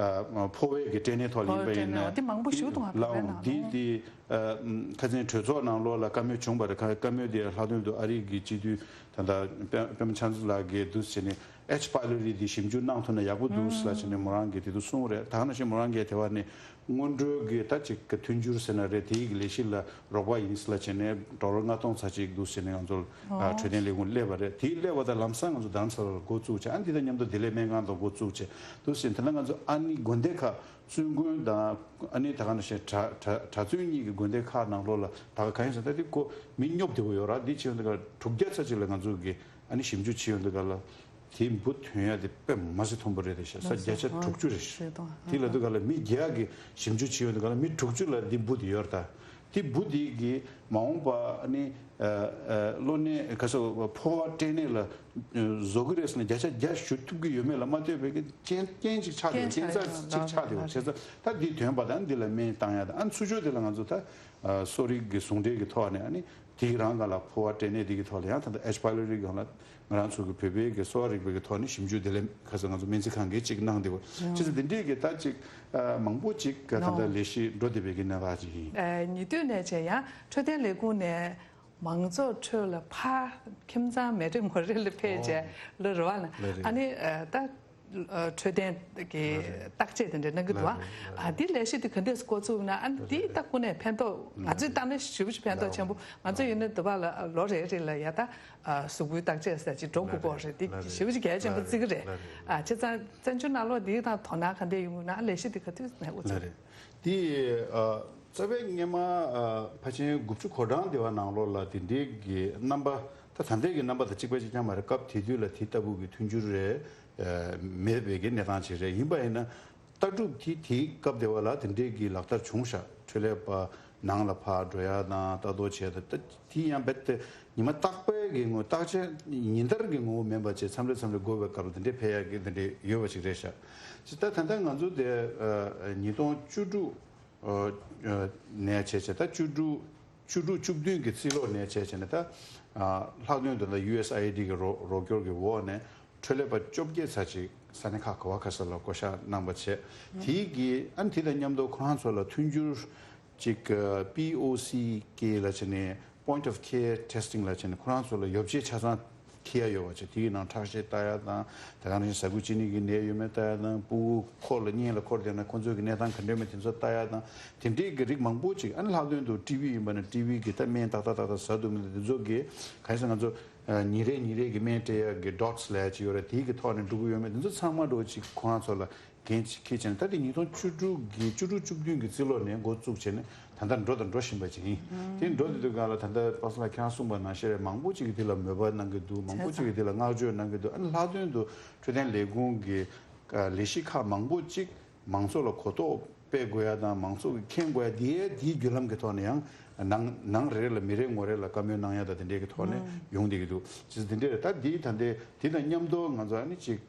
ཕོ་བའི་གི་སྐྲན་ནད་ཐོག་ལ་ཡིན་པ་ཡིན་ན་དེ་མང་པོ་ཞིག་འདུག་ཨ་ལའང་འདི་དེ་ཁ་སང་གྲོས་ཚོགས་ནང་ལོགས་ལ་བཀའ་མོལ་བྱུང་བ་རེད། ཁ་བཀའ་མོལ་དེ་ལྷག་དོན་དུ་ཨ་རི་གི་སྤྱི་འཐུས་ད་ད་པེ་པེ་མ་ཆན་ཛི་ལགས་ཀྱིས་འདུག་ཟེར་ནས་ཨེཆ་པའི་ལོ་རི་དེ་ཞིབ་འཇུག་གནང་ཐུབ་ན་ཡག་པོ་འདུག་ཟེར་ལབ་བྱས་ནས་མོ་རང་གིས་དེ་དུས་གསུངས་རེད། ད་ག་ནང་བཞིན་མོ་རང་གིས་དེ་བ་ནས། སྔོན་འགྲོའི་གི་ད་ཅིག་གི་མཐུན་འགྱུར་ཟེར་ན་རེད། དེའི་གི་ལས་གཞི་ལ་རོགས་པ་ཡིན་ཟེར་ལབ་བྱས་ནས་ཌོ་ལར་ལྔ་སྟོང་ཙམ་ཅིག་འདུག་ཟེར་ནས་ང་ཚོར་ཨ་འཕྲོད་བསྟེན་ལས་ཁུངས་སླེབས་པ་རེད། དེའི་སླེབས་པ་དང་ལམ་སང་ང་ཚོ་རྡ་རམ་ས་ལ་འགོ་བཙུགས་བྱས། ཨ་འདི་དང་མཉམ་དུ་བདེ་ལེགས་སྨན་ཁང་དང་འགོ་བཙུགས་བྱས་འདུག་ཟེར། དེ་ན་ང་ཚོ་ཨ་ནི་དགོན་སྡེ་ཁག་བཙུན་དགོན་དང་ཨ་ནི་ད་ག་ནང་བཞིན་གྲྭ་གྲྭ་གྲྭ་བཙུན་གཉིས་ཀྱི་དགོན་སྡེ་ཁག་ནང་ལོགས་ལ་ད་ག་གང་ཡིན་ཟེར་ན་ད་དེ་ཁོ་མི་སྙོབ་བདེ་པོ་ཡོད་ར། འདི་བྱས་ཡོང་དུས་ཀ་དྲུག་བརྒྱ་ཙམ་ཅིག་ལ་ང་ཚོ་གི་ཨ་ནི་ཞིབ་འཇུག་བྱེད་ཡོང་དུས་ཀ་ལ། དེའི་འབུ་ཐོན་ཡ་དེ་དཔེ་མ་སྲིད་མཐོན་པོ་རེད་དེ་ཤག་ས་བརྒྱ་ཆ་དྲུག་ཅུ་རེད་ཤག་དེ་ལ་དུས་ག་ལ་མི་བརྒྱ་གི་ཞིབ་འཇུག་བྱེད་ཡོང་དུས་ག་ལ་མི་དྲུག་ཅུ་ལ་འདི་འབུ་དེ་ཡོད་རེད་ད། དེ་འབུ་དེ་གི་མ་འོངས་པ་ཨ་ནི་ཨ་ཨ་གློ་ནད་ག་ས་ཕོ་བ་སྐྲན་ནད་ལ་བཟོ་གི་རེད་ཟེར་ན་བརྒྱ་ཆ་བརྒྱ་ཞུ་ཐུབ་ཀྱི་ཡོད་མེད་ལ་མ་ལྟོས་པའི་གི་རྐྱེན་རྐྱེན་ཅིག་ཆགས་ཡོད། རྐྱེན་ཆགས་ཅིག་ཆགས་བསྡད་ཡོད། བྱས་ཙང་ད་འདི་ཐོན་པ་དང་འདི་ལ་སྨན་བཏང་ཡ་དང་། ཨ་ནི་ཚུར་ཕྱོགས་དེ་ལ་ང་ཚོ་ད་གསོ་རིག་གི་ཟུང་འབྲེལ་གི་ཐོག་ནས་ཨ་ནི། དེའི་རང་སྒང་ལ་ཕོ་བ་སྐྲན་ནད་དེ་གི་ཐོག་ལ་ཡང་ད་ལྟ་ཨེཆ་པའི་ལོ་རི་སྒང་ལ་ང་རང་ཚོ་གི་བོད་པའི་གི་གསོ་བ་རིག་པའི་གི་ཐོག་ནས་ཞིབ་འཇུག་དེ་ལས་ཁ་སང་ང་ཚོ་སྨན་རྩིས་ཁང་གིས་ཅིག་གནང་བསྡད་པ། བྱས་ཙང་དེ་འདྲའི་གི་ད་ཅིག་མང་པོ་ཅིག་གི་ད་ལྟ་ལས་གཞི་འགྲོ་བསྡད་པའི་གི་གནས་སྟངས་ཅིག་ཡིན། ཉེ་དུས་ནས་བྱས་ཡང་འཕྲོད་བསྟེན་ལས་ཁུངས་ནས་མང་ཚོགས་ཁྲོད་ལ་ཕར་ཁྱིམ་ཚང་མེ་རེ་མོ་རེ་ལ་ཕེབས་བྱས་ལ་རེ་བ་ལ་ལ་རེད། ཨ་ནི་ད། འཕྲོད་བསྟེན་གྱི་བརྟག་དཔྱད་དེ་འདྲ་གནང་གི་འདུག་ཨ་འདི་ལས་གཞི་དེ་ག་འདྲས་འགོ་བཙུགས་ན། ཨ་འདི་ད་ཁོ་ནས་ཕན་ཐོགས་ང་ཚོའི་ལྟ་ན་ཞེ་པོ་ཅིག་ཕན་ཐོགས་ཆེན་པོ། ང་ཚོ་ཡིན་ན་འདི་བ་ལ་ལོ་རེ་རེ་ལ་ཡ་ད་གཟུགས་པོའི་བརྟག་དཔྱད་ཟེར་ཅིག་འགྲོ་དགོས་ཀྱི་རེད། འདི་ཞེ་པོ་ཅིག་གལ་ཆེན་པོ་བརྩི་གི་རེད། ཨ་བྱས་ཙང་བཙན་བྱོལ་ནང་ལོགས་འདི་དང་དོ་སྣང་ག་འདྲས་ཡོང་གི་ན། ལས་གཞི་འདི་ག་དུས་ནས་འགོ་བཙུགས། དེ་ཨ་རྩ་བའི་སྔོན་མ་ཨ་ཕལ་ཆེར་དགུ་བཅུ་གོ་གྲངས་དེ་བ་ནང་ལོགས་ལ་དེ་འདྲའི་གི་རྣམ་པ། ད་ད་ལྟའི་གི་རྣམ་པ་དང་གཅིག་པ་གཅིག་རྐྱང་མ་རེད། སྐབས་དེ་དུས་ལ་དེ་ལྟ་བུ་གི་མཐུན་འགྱུར་རེད་ཨ་མེད་པའི་གི་གནས་སྟངས་ཅིག་རེད། ཡིན་པ་ཡིན་ན་ལྟ་གྲུབ་དེ་དེའི་སྐབས་དེ་བ་ལ་དེ་འདྲའི་གི་ལག་བསྟར་བྱུང་ཤག་འཕྲོད་ལས་པ་ནང་ལ་ཕར་འགྲོ་ཡ་དང་ལྟ་རྟོག་བྱས་དང་། ད་དེ་ཡང་རྦད་དེ་ཉི་མ་རྟག་པའི་གི་ངོ་བོ། བརྟག་དཔྱད་ཉིན་ལྟར་གི་ངོ་བོ་མིན་པ་བྱས། མཚམས་རེ་མཚམས་རེ་དགོས་པའི་སྐབས་ལ་དེ་འདྲའི་ཕེབས་ཡ་གི་དེ་འདྲའི་ཡོད་པ་ཅིག་རེད་ཤག་ཅི་ད་ད་ལྟ་ང་ཚོ་དེ་ཨ་ཉིས་སྟོང་བཅུ་དྲུག་ཨ་ཨ་ནས་བྱས་བྱས། ད་བཅུ་དྲུག་བཅུ་དྲུག་བཅུ་བདུན་གྱི་རྩིས་ལོ་ནས་བྱས་བྱས་ནས། ད་ཨ་ལྷག་དོན་དུ་ད་ཡུ་ཨེས་ཨའི་ཌི་གི་རོགས་རོགས་སྐྱོར་གྱི་འོག་ནས་འཕྲོད་ལས་པ་བཅོ་བརྒྱད་ཙམ་ཅིག་ས་གནས་ཁག་ག་བ་ག་ས་ལ་བསྐོ་བཞག་གནང་པ་བྱས། དེའི་གི་ཨ་ནི་དེ་དང་མཉམ་དུ་ཁོ་རང་ཚོ་ལ་མཐུན་འགྱུར་ཅིག་པི་ཨོ་སི་ཀེ་ལབ་བྱས་ནས། Point of Care Testing ལབ་བྱས་ནས་ཁོ་རང་ཚོ་ལ་ཡོ་བྱད་ཆ་ཚང་འཁྱེར་ཡ་ཡོད་པ་བྱས། དེའི་ནང་ཁྲག་ཤེད་ལྟ་ཡ་དང་། དེ་ག་ནང་བཞིན་ཟ་ཁུ་ཅི་ནི་གི་ནད་ཡོད་མེད་ལྟ་ཡ་དང་། ཕྲུ་གུ་འཁོར་ལ་གཉེན་ལ་འཁོར་བསྡད་ན་ཁོ་ཚོ་གི་གནས་སྟངས་ག་འདྲ་མེད་དེ་ཚོ་ལྟ་ཡ་དང་། དེ་འདྲའི་གི་རིགས་མང་པོ་ཅིག་ཨ་ནི་ལྷག་དོན་དུ་ཊི་བི་ཡིན་པ་ན་ཊི་བི་གི་ད་སྨན་ཏག་ཏག་ཏག་ཏག་ཟ་འདུག་མི་འདུག་དེ་ཚོ་གི་ག་རེ་ཟེར། ང་ཚོ་ཨ་ཉིན་རེ་ཉིན་རེ་གི་སྨན་སྤྲད་ཡ་གི་ཌོ་ཊི་སི་ལབ་ཡ་ཅིག་ཡོད་རེད། དེའི་གི་ཐོག་ནས་འགྲོ་གི་ཡོད་མེད་དེ་ཚོ་ཚང་མ་འགྲོ་ཅིག་ཁོ་རང་ཚོ་ལ་འགན་ཅིག་འཁྱེར་བྱས་ནས། ད་དེ་ཉིས་སྟོང་བཅུ་དྲུག་གི་བཅུ་དྲུག་བཅུ་བདུན་གྱི་རྩིས་ལོ་ནས་འགོ་བཙུགས་བྱས་ནས་ད་ལྟ་འགྲོ་དང་འགྲོ་བཞིན་པ་ཅིག་ཡིན། དེ་འགྲོ་དེ་དུས་ག་ལ་ད་ལྟ་པ་སངས་ལགས་ཁྱེད་རང་གསུངས་པ་ནང་བཞིན་རེད། མང་པོ་ཅིག་གིས་དེ་ལ་མོས་པ་གནང་གི་འདུག་མང་པོ་ཅིག་གིས་དེ་ལ་བསྔགས་བརྗོད་གནང་གི་འདུག་ཨ་ནི་ལྷག་དོན་དུ་འཕྲོད་བསྟེན་ལས་ཁུངས་ཀྱི་ལས་གཞི་ཁག་མང་པོ་ཅིག་མང་ཚོགས་ལ་གོ་རྟོགས་སྤེལ་དགོས་ཡ་དང་། མང་ཚོགས་ཀྱིས་མཁྱེན་དགོས་ཡ་དེ་ཡ་དེའི་བརྒྱུད་ལམ་གྱི་ཐོག་ནས་ཡང་ནང་ནང་རེ་ལ་མི་རེ་ངོ་རེ་ལ་བཀའ་མོལ་གནང་ཡ་དང་དེ་འདྲའི་གི་ཐོག་ནས་ཡོང་བསྡད་ཀྱི་འདུག་ཅེས་དེ་འདྲས་རེད། ད་དེའི་ད་ལྟའི་དེ་དང་མཉམ་དུ་ང་ཚོ་ཨ་ནི་ཅིག་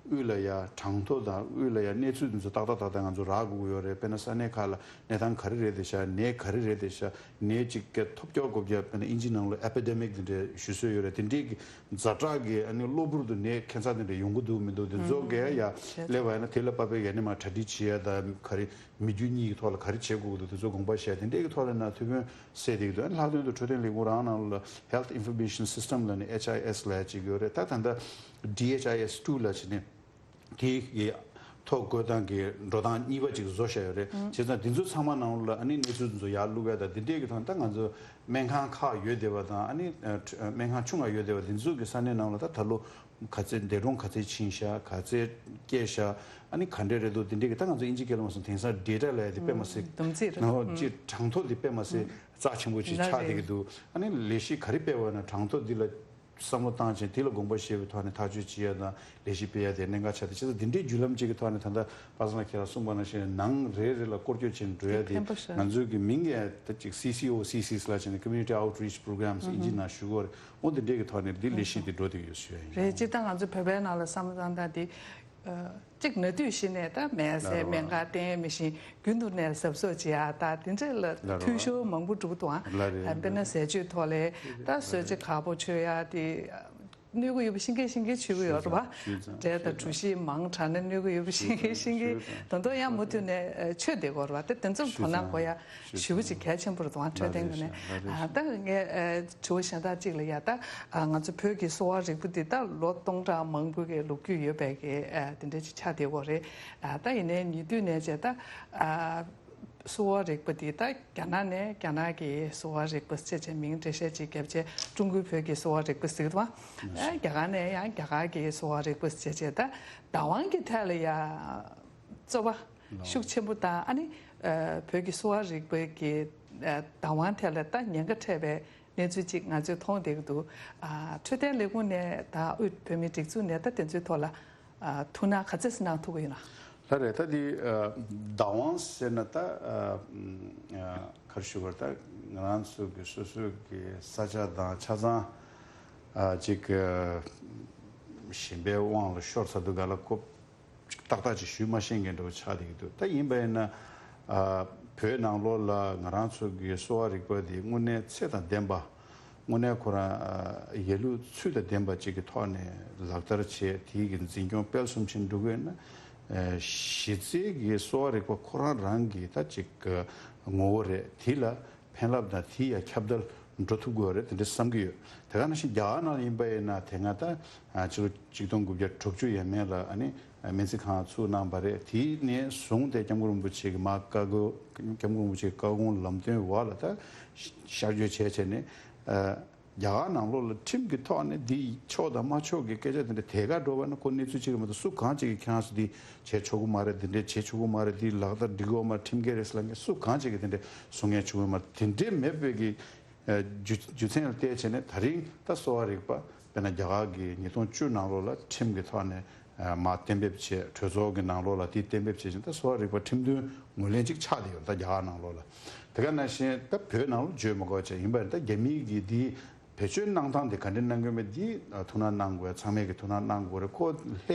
དབུས་ལ་ཡ་གྲངས་ཐོ་དང་དབུས་ལ་ཡ་གནས་ཚུལ་འདི་ཚོ་ཏག་ཏག་ཏག་ཏག་ང་ཚོ་རག་དགོས་ཀྱི་ཡོད་རེད། དཔེར་ན་ས་གནས་ཁག་ལ་གནས་སྟངས་ག་རེ་རེད་དེ་ཤག་ནད་ག་རེ་རེད་དེ་ཤག་ནད་ཅིག་གི་ཐོབ་སྐྱོར་དགོས་རྒྱུ། དཔེར་ན་ཨིན་ཇི་ནང་ལ་epidemic དེ་འདྲས་ཞུ་སྲོལ་ཡོད་རེད། དེ་འདྲས་ཀྱི་ཛ་དྲག་གི་ཨ་ནི་གློ་བུར་དུ་ནད་ཁྱད་མཚར་དེ་འདྲས་ཡོང་གི་འདུག་མི་འདུག་དེ་ཚོ་གས་ཡ་སླེབས་པ་ཡིན་ན་དེ་ལ་དཔག་པའི་ཡ་ནི་མ་གྲ་སྒྲིག་བྱེད་ཡ་དང་། ག་རེ་མི་རྒྱུ་གཉིས་ཀྱི་ཐོག་ལ་ག་རེ་བྱེད་དགོས་ཀྱི་འདུག་དེ་ཚོ་དགོངས་པ་བཞེས། དེ་འདྲས་ཀྱི་ཐོག་ལ་ན་ཐུགས་ཕན་གསོས་བསྡད་ཀྱི་འདུག་ཨ་ནི་ལྷག་དོན་དུ་འཕྲོད་བསྟེན་ལས་ཁུངས་རང་ནང་ལ་Health Information System ལབ་ནས་ཨེཆ་ཨའི་ཨེས་ལབ་ཡ་ཅིག་ཡོད་རེད། ད་ད་ལྟ་ཌི་ཨེཆ་ཨའི་ཨེས་ཊུ་ལབ་བྱས་ནས། དེ་གི་ཐོ་འགོད་སྟངས་ཀྱི་འགྲོ་སྟངས་གཉིས་པ་ཅིག་བཟོ་བཞག་ཡོད་རེད། བྱས་ཙང་དེ་ཚོ་ཚང་མ་ནང་ལ་ཨ་ནི་གནས་ཚུལ་དེ་ཚོ་ཡར་བླུག་ཡ་དང་། དེ་འདྲས་ཀྱི་ཐོག་ད་ང་ཚོ་སྨན་ཁང་ཁག་ཡོད་བསྡད་པ་དང་། ཨ་ནི་ཨ་སྨན་ཁང་ཆུང་ང་ཡོད་བསྡད་པ་དེ་ཚོ་གི་ས་གནས་ནང་ལ་ད་ད་ལོ་ག་ཚད་འདས་གྲོངས་ག་ཚད་ཕྱིན་ཤག་ག་ཚད་སྐྱེས་ཤག་ཨ་ནི་ག་འདྲས་རེད་འདུག་དེ་འདྲས་ཀྱི་ད་ང་ཚོ་ཨིན་ཇི་སྐད་ལ་མ་སོང་དེང་སང་ཌེ་ཊ་ལབ་ཡ་དེ་དཔེ་མ་སྲིད་སྡོམ་རྩིས་རེད། ནང་ལོགས་ཅིག་གྲངས་ཐོ་དེ་དཔེ་མ་སྲིད་རྩ་ཆེན་པོ་ཅིག་ཆགས་བསྡད་ཀྱི་འདུག་ཨ་ནི་ལས་གཞི་ག་རེ་སྤེལ་བ་ན་གྲངས་ཐོ་འདི་ལ་བསམ་བློ་བཏང་བྱས་དེ་ལ་དགོངས་པ་བཞེས་པའི་ཐོག་ནས་ཐག་གཅོད་བྱེད་ཡ་དང་ལས་གཞི་སྤེལ་ཡ་དེ་གནད་འགག་ཆགས་ཏེ། བྱས་ཙང་འདི་འདྲའི་བརྒྱུད་ལམ་ཅིག་གི་ཐོག་ནས་ད་ལྟ་པ་སངས་ལགས་ཁྱེད་རང་གསུངས་པ་ནང་བཞིན་ནང་རེ་རེ་ལ་སྐོར་སྐྱོད་བྱས་ནས་འགྲོ་ཡ་དེ་ཕན་པོ་ཤོད། ང་ཚོའི་གི་མིང་ཡ་ད་ཅིག་སི་སི་ཨོ་སི་སི་ལབ་བྱས་ནས་Community Outreach Programs ཨིན་ཇི་ནང་ཞུ་གི་ཡོད་རེད། འོ་འདི་འདྲའི་གི་ཐོག་ནས་འདི་ལས་གཞི་འདི་འགྲོ་བསྡད་ཀྱི་ཡོད་ཞུ་ཡ་ཡིན། རེད། སྤྱིར་བཏང་ང་ཚོ་བོད་པའི་ནང་ལ་བསམ་བློ་བཏང་སྟངས་འདི། གཅིག་ན་དུས་གཞི་ནས་ད་སྨན་ཟས་སྨན་ཁང་བསྟེན་མི་ཤིང་རྒྱུན་དུ་ནས་གཟབ་གཟབ་བྱེད་ཡ་ད་དེ་འདྲས་ལ་འཐུས་ཤོར་མང་པོ་འགྲོ་གི་འདུག་ཨང་། དཔེར་ན་ཟས་སྤྱོད་ཐོག་ལས་ད་གསོལ་ཇ་དཀར་པོ་མཆོད་ཡ་དེ་གནོད་ཀྱི་ཡོད་པ་ཤེས་མཁན་ཤེས་མཁན་མཆོད་ཀྱི་ཡོད་རེད་པ། འབྲས་དང་གྲོ་ཞིབ་མང་དྲགས་ན་གནོད་ཀྱི་ཡོད་པ་ཤེས་མཁན་ཤེས་མཁན་ད་དུང་ཡང་མུ་མཐུད་ནས་མཆོད་བསྡད་ཀྱི་ཡོད་རེད་པ། དེ་དེ་ཚོར་དོ་སྣང་དགོས་ཡ་ཞེ་པོ་ཅིག་གལ་ཆེན་པོ་རེད་འདུག་ཨང་། འཕྲོད་བསྟེན་གྱི་ནས་ད་ངས་དྲི་བ་གཞན་དག་ཅིག་ལ་ཡ་ད། ང་ཚོ་བོད་ཀྱི་གསོ་བ་རིག་པ་འདི་ད་ལོ་སྟོང་ཕྲག་མང་པོ་གི་ལོ་རྒྱུས་ཡོད་པའི་གི་དེ་འདྲ་ཅིག་ཆགས་བསྡད་ཡོད་རེད། ད་ཡིན་ནའི་ཉེ་དུས་ནས་བྱས་ད་གསོ་བ་རིག་པ་འདི་ད་རྒྱ་ནག་ནས་རྒྱ་ནག་གི་གསོ་བ་རིག་པ་ཟེར་བྱས་མིང་འགྲེལ་བཤད་ཅིག་བརྒྱབ་བྱས་ཀྲུང་གོའི་བོད་ཀྱི་གསོ་བ་རིག་པ་ཟེར་གི་འདུག་པ། རྒྱ་གར་ནས་ཡང་རྒྱ་གར་གྱི་གསོ་བ་རིག་པ་ཟེར་བྱས་ད་བདག་དབང་གི་ཐད་ལ་ཡ་རྩོད་པ་ཤུགས་ཆེན་པོ་དང་། ཨ་ནི་བོད་ཀྱི་གསོ་བ་རིག་པའི་གི་བདག་དབང་ཐད་ལ་ད་ཉེན་ཁ་འཕྲད་པའི་གནས་ཚུལ་ཅིག་ང་ཚོས་མཐོང་བསྡད་ཀྱི་འདུག་ཨ་འཕྲོད་བསྟེན་ལས་ཁུངས་ནས་དང་དབུས་བོད་མིའི་སྒྲིག་འཛུགས་ནས་ད་དེ་ཚོའི་ཐོག་ལ་ཨ་ཐུགས་སྣང་ག་ཚད་ཅིག་གནང་ཐུབ་ཀྱི་ཡོད་ན། ལགས་རེད། ད་འདི་ཨ་བདག་དབང་ཟེར་ན་ད་ཨ་ཨ་ག་རེ་ཞུ་དགོས་རེད། ད་ང་རང་ཚོ་གི་སོ་སོའི་གི་ས་ཆ་དང་ཆ་ཚང་ཨ་ཅིག་ཨ་གཞན་པའི་དབང་ལ་ཤོར་ཚར་དུས་ག་ལ་ཁོ་ཏག་ཏག་ཅིག་ཞུ་མ་ཤེས་མཁན་འདྲ་བོ་ཆགས་བསྡད་ཀྱི་འདུག་ད་ཡིན་པ་ཡིན་ན་ཨ་བོད་ནང་ལོགས་ལ་ང་རང་ཚོ་གི་གསོ་བ་རིག་པ་འདི་དངོས་གནས་ཚད་དང་ལྡན་པ། དངོས་གནས་ཁོ་རང་ཨ་ཡ་ལུགས་ཚུལ་དང་ལྡན་པ་ཅིག་གི་ཐོག་ནས་ལག་བསྟར་བྱས། དེའི་གི་འཛིན་སྐྱོང་སྤེལ་གསུམ་བྱས་འགྲོ་གི་ཡོད་ན། ཨ་གཞི་རྩའི་གི་གསོ་བ་རིག་པ་ཁོ་རང་རང་གི་ད་ཅིག་ངོ་བོ་རེད། དེ་ལ་ཕན་རླབས་དང་དེ་ཡ་ཁྱབ་གདལ་འགྲོ་ཐུབ་དགོས་རེད། དེ་འདྲ་བསམ་གྱི་ཡོད། དེ་ག་ནང་བཞིན་རྒྱ་གར་ནང་ལ་ཡིན་པ་ཡིན་ན་དེ་སྔ་ད་ཕྱི་ལོ་ཆིག་སྟོང་དགུ་བརྒྱ་དྲུག་ཅུ་ཡས་མས་ལ་ཨ་ནི་ སྨན་རྩིས་ཁང་ཚུགས་གནང་བ་རེད། དེ་ནས་བཟུང་སྟེ་སྐྱབས་མགོན་རིན་པོ་ཆེ་གི་མ་བཀའ་བསྒོ་སྐྱབས་མགོན་རིན་པོ་ཆེའི་བཀའ་དགོངས་ལམ་སྟོན་འོག་ལ་ད་ཤར་བསྐྱོད་བྱས་བྱས་ནས། རྒྱ་གར་ནང་ལོགས་ལ་ཁྲིམས་ཀྱི་ཐོག་ནས་འདི་ཆོག་དང་མ་ཆོག་གི་སྐད་ཆ་དེ་འདྲ་དེ་ག་འགྲོ་བ་ན་ཁོ་གནས་ཚུལ་གཅིག་རེད་མ་གཏོགས། སུ་གང་ཅིག་གིས་ཁྱེད་རང་ཚོ་འདི་བྱེད་ཆོག་གི་མ་རེད། འདི་འདྲས་བྱེད་ཆོག་གི་མ་རེད། འདི་ལག་བསྟར་འགྲིག་གི་ཡོད་མ་རེད། ཁྲིམས་འགལ་རེད་ཟེར་ལབ་མཁན་སུ་གང་ཅིག་གིས་དེ་འདྲས་གསུང་མཁན་བྱུང་གི་མ་རེད། དེ་འདྲས་མེད་པའི་གི་རྒྱུ་རྒྱུ་མཚན་ལ་བལྟས་བྱས་ནས་ད་རིང་ད་གསོ་བ་རིག་པ་དཔེར་ན་རྒྱ་གར་གི་ཉིས་སྟོང་བཅུ་ནང་ལོགས་ལ་ཁྲིམས་ཀྱི་ཐོག་ནས་མ་གཏན་འབེབས་བྱས། གྲོས་ཚོགས་ཀྱི་ནང་ལོགས་ལ་དེ་གཏན་འབེབས་བྱས་ཤིང་། ད་གསོ་བ་རིག་པ་ཁྲིམས་མཐུན་ངོས་ལེན་ཅིག་ཆགས་བསྡད་ཡོད་རེད། ད་རྒྱ་གར་ནང་ལོགས་ལ། དེ་ག་ནང་བཞིན་ད་བོད་ནང་ལ་བརྗོད་མི་དགོས་བྱས་ཡིན་པ་རེད། ད་རྒྱ་མིའི་གི་དེ་བེད་སྤྱོད་གནང་སྟངས་དེ་ག་འདྲ་གནང་དགོས་མེད་དེ་ཐུགས་སྣང་གནང་དགོས། ཚང་མས་ཀྱི་ཐུགས་སྣང་གནང་དགོས་རེད། ཁོ་ལྷད་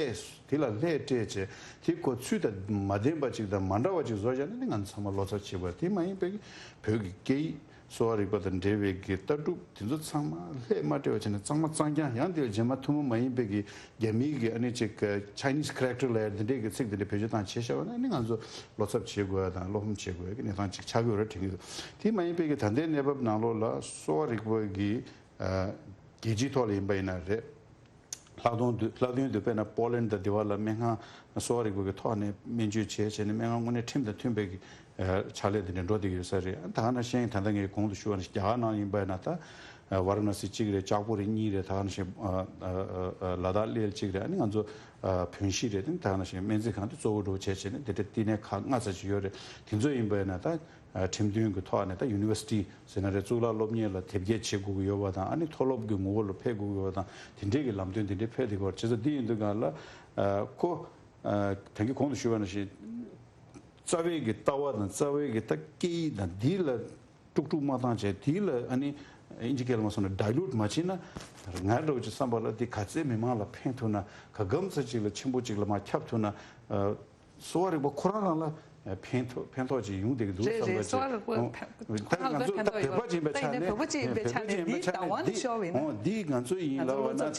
དེ་ལ་ལྷད་སྤྲད་བྱས་དེ་ཁོ་ཚུལ་དང་མ་ལྡན་པ་ཅིག་དང་མ་འདྲ་བ་ཅིག་བཟོ་བཞག་ན་ནི་ང་ཚོ་ཚང་མ་བློ་འཚབ་བྱེད་དགོས་རེད། དེ་མ་ཡིན་པའི་བོད་ཀྱི་སྐད་ཡིག་གསོ་བ་རིག་པ་དང་འབྲེལ་བའི་གི་ལྟ་གྲུབ་དེ་ཚོ་ཚང་མ་ལྷད་མ་སྤྲད་པ་བྱས་ནས་གཙང་མ་གཙང་རྐྱང་། ཡང་དེ་ལ་རྗེས་མ་ཐུན་མོང་མ་ཡིན་པའི་གི་རྒྱ་མིའི་གི་ཨ་ནི་ཅིག་Chinese character ལབ་ཡ་འདི་འདྲའི་གི་ཚིག་འདི་འདྲ་བེད་སྤྱོད་བཏང་བྱས་བཞག་པ་ན་ནི་ང་ཚོ་བློ་འཚབ་བྱེད་དགོས་ཡ་དང་བློ་ཕམ་བྱེད་དགོས་ཡ་གི་གནས་སྟངས་ཅིག་ཆགས་ཀྱི་ཡོད་རེད་དྲན་གྱི་འདུག་དེ་མ་ཡིན་པའི་གི་ད་ལྟའི་གནས་བབ་ནང་ལོགས་ལ་གསོ་བ་རིག་པ་གི་རྒྱལ་སྤྱིའི་ཐོག་ལ་ཡིན་པ་ཡིན་ན་རེད། ལྷག་དོན་དུ་ལྷག་དོན་དུ་དཔེར་ན་པོ་ལན་དང་དེ་བ་ལ་སྨན་ཁང་གསོ་བ་རིག་པ་གི་ཐོག་ནས་སྨན་བཅོས་བྱས་བྱས་ནས་སྨན་ཁང་དངོས་གནས་ཁྲིམས་དང་མཐུན་པའི་གི་ཕྱག་ལས་དེ་འདྲ་འགྲོ་བསྡད་ཀྱི་ཡོད་ས་རེད། ད་ག་ནང་བཞིན་ད་ལྟ་ངས་གོང་དུ་ཞུས་པ་ནང་བཞིན་རྒྱ་གར་ནང་ཡིན་པ་ཡིན་ན་ད་ཝཱ་ར་ཎ་སི་གཅིག་རེད། ལྕགས་པོ་རེད། གཉིས་རེད། ད་ག་ནང་བཞིན་ལ་དྭགས་གླེ་གཅིག་རེད། ཨ་ནི་ང་ཚོ་བོན་གཞིས་རེད། ད་ག་ནང་བཞིན་སྨན་རྩིས་ཁང་དེ་གཙོ་བོ་འགྲོ་བྱས་བྱས་ནས་དེ་འདྲ་བསྟི་གནས་ཁག་ལྔ་ཙམ་ཅིག་ཡོད་རེད། དེ་ཚོ་ཡིན་པ་ཡིན་ན་ད། ཁྲིམས་མཐུན་གྱི་ཐོག་ནས་ད་ཡུ་ནི་ཝར་སི་ཊི་ཟེར་ན་རེད། གཙུག་ལག་སློབ་གཉེར་ལ་དེབ་སྐྱེལ་བྱེད་དགོས་ཀྱི་ཡོད་པ་དང་། ཨ་ནི་མཐོ་སློབ་ཀྱི་ངོ་བོ་ལ་ཕེབས་དགོས་ཀྱི་ཡོད་པ་དང་། དེ་འདྲའི་གི་ལམ་སྟོན་དེ་འདྲའི་ཕེབས་བསྡད་ཀྱི་ཡོད་རེད། བྱས་ཙང་འདི་ཡིན་དུས་སྒང་ལ་ཁོ་ད་གིན་གོང་དུ་ཞུས་པ་ནང་བཞིན་རྩ་བའི་གི་ལྟ་བ་དང་རྩ་བའི་གི་ད་སྐད་ཡིག་དང་འདི་ལ་དཀྲུག་དཀྲུག་མ་བཏང་བྱས། འདི་ལ་ཨ་ནི་ཨིན་ཇི་སྐད་ལ་མ་སོང་ན་ཌའི་ལུཊ་མ་བྱས་ན། ང་འདྲ་བོ་ཅིག་བསམ་པ་ལ་འདི་ག་ཚད་མི་མང་ལ་ཕན་ཐོགས་ན། ག་གམ་ཚ་ཅིག་ལ་ཆེན་པོ་ཅིག་ལ་མར་ཁྱབ་ཐུབ་ན། གསོ་བ་རིག་པ་ཁོ་རང་རང་ལ་ཕན་ཐོགས་ཕན་ཐོགས་ཅིག་ཡོང་བསྡད་ཀྱི་འདུག་རེད་བསམ་རེད། པ་གསོ་བ་ཅིག་རིག་པ་ཨོ། ཕན་ཁོ་ད་རང་ང་ལ་ཚོ་ཕན་ད་ཐོགས་ཡོད་བོད་པ་ཅིག་ཡིན་པའི་ཆ་ནས། ད་ཡིན་ནའི་བོད་པ་ཅིག་ཡིན་པའི་ཆ་ནས་འདི་བདག་དབང་དུ་ཤོར་བ་ཡིན་ན། འོ་འདི་ང་ཚོ་ཡིན་ལབ་པ་ན་ད་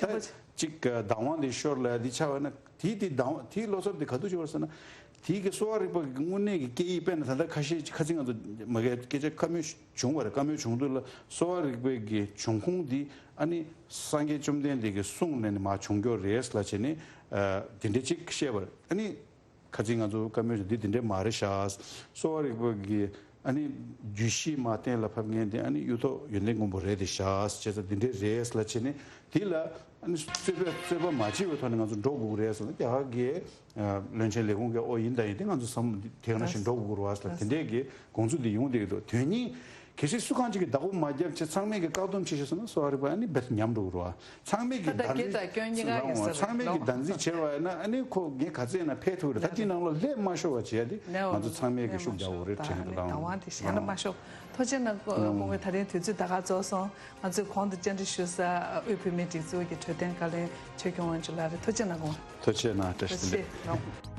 ཅིག་བདག་དབང་དུ་ཤོར་ལ་འདི་ཆགས་པ་ན། དེའི་དེ་བདག་དབང་དེའི་བློ་འཚབ་དེ་ག་དུས་བྱུང་བ་ཟེར་ན། དེའི་གི་གསོ་བ་རིག་པ་གི་དངོས་གནས་ཀྱི་སྐད་ཡིག་དཔེར་ན་ད་ལྟ་ཁ་ཤས་ཁ་ཚིག་ང་ཚོ་མ་གི་སྐད་ཆ་བཀའ་མོལ་བྱུང་བ་རེད། བཀའ་མོལ་བྱུང་དུས་ལ་གསོ་བ་རིག་པའི་གི་འབྱུང་ཁུངས་འདི་ཨ་ནི་སངས་རྒྱས་བཅོམ་ལྡན་འདས་ཀྱི་གསུང་ནས་ནི་མར་བྱུང་རྒྱུ་རེད་ལབ་བྱས་ནས་དེ་འདྲ་ཅིག་བཤད་པ་རེད། ཨ་ནི། ཁ་ཚིག་ང་ཚོ་བཀའ་མོལ་འདི་འདི་འདྲས་མ་རེད་ཤག་གསོ་བ་རིག་པ་གི་ཨ་ནི་བརྗོད་གཞི་མ་གཏན་ལ་ཕབ་མཁན་དེ་ཨ་ནི་གཡུ་ཐོག་ཡོན་ཏན་མགོན་པོ་རེད་དེ་ཤག་བྱས་ཙང་འདི་འདྲས་རེད་ལབ་བྱས་ནས་དེ་ལ་ཨ་ནི་རྩོད་པ་རྩོད་པ་མ་བྱས་པའི་ཐོག་ནས་ང་ཚོ་འགྲོ་དགོས་ཀྱི་རེད་ཟེར་ན། རྒྱ་གར་གི་བློན་ཆེན་ལས་ཁུངས་ཀྱིས་ཨོ་ཡིན་ད་ཡིན་དེ་ང་ཚོ་བསམ་དེ་ག་ནང་བཞིན་འགྲོ་དགོས་ཀྱི་རེད་བ་ཟེར་དེ་འདྲས་ཀྱི་དགོངས་ཚུལ་འདི་ཡོང་བསྡད་ཀྱི་འདུག་དོན་སྙིང་གལ་སྲིད་སུ་གང་ཅིག་གིས་བདག་པོ་མ་བརྒྱབ་བྱས་ཚང་མས་ཀྱི་བཀག་སྡོམ་བྱེད་ཤེས་སོང་ན་གསོ་བ་རིག་པ་ཨ་ནི་རྦད་དེ་ཉམས་འགྲོ་གི་རེད་བ། ཚང་མས་ཀྱི་ད་ལྟ་བདག་འཛིན་བརྒྱད་དང་སྐྱོན་གཉིས་ཀ་ཡོད་ས་རེད། ཚང་མས་ཀྱི་ལོ་བདག་འཛིན་བྱས་པ་ཡིན་ན་ཨ་ནི་ཁོ་ངས་ག་ཚད་ཡིན་ན་ཕན་ཐོགས་རེད། ད་དེའི་ནང་ལ་ལྷད་མ་ཤོར་བ་བྱེད་ཡ་དེ་ང་ཚོ་ཚང་མས་ཀྱི་ཤུགས་རྒྱག་དགོས་རེད་དྲན་གྱི་འདུག་ལགས། ད་དབང་དེ་གཞན་ལ་མ་ཤོར། ཐུགས་རྗེ་གནང་། སྐུ་ངོ་ད་རིང་དུས་ཚོད་ད་ག་རྫོགས་སོང་། ང་ཚོས་གོང་དུ་བཅར་འདྲི་ཞུ་ས་དབུས་བོད་མིའི་སྒྲིག་འཛུགས་ཀྱི་གྲོས་སྟོན་བཀའ་བློན་ཆོས་སྐྱོང་དབང་ཕྱུག་ལགས་རེད། ཐུགས་རྗེ་གནང་། སྐུ་ངོ་ཐུགས་རྗེ་གནང་། བཀྲ་ཤིས་བདེ་ལེགས། ཐུགས་རྗེ་གནང་།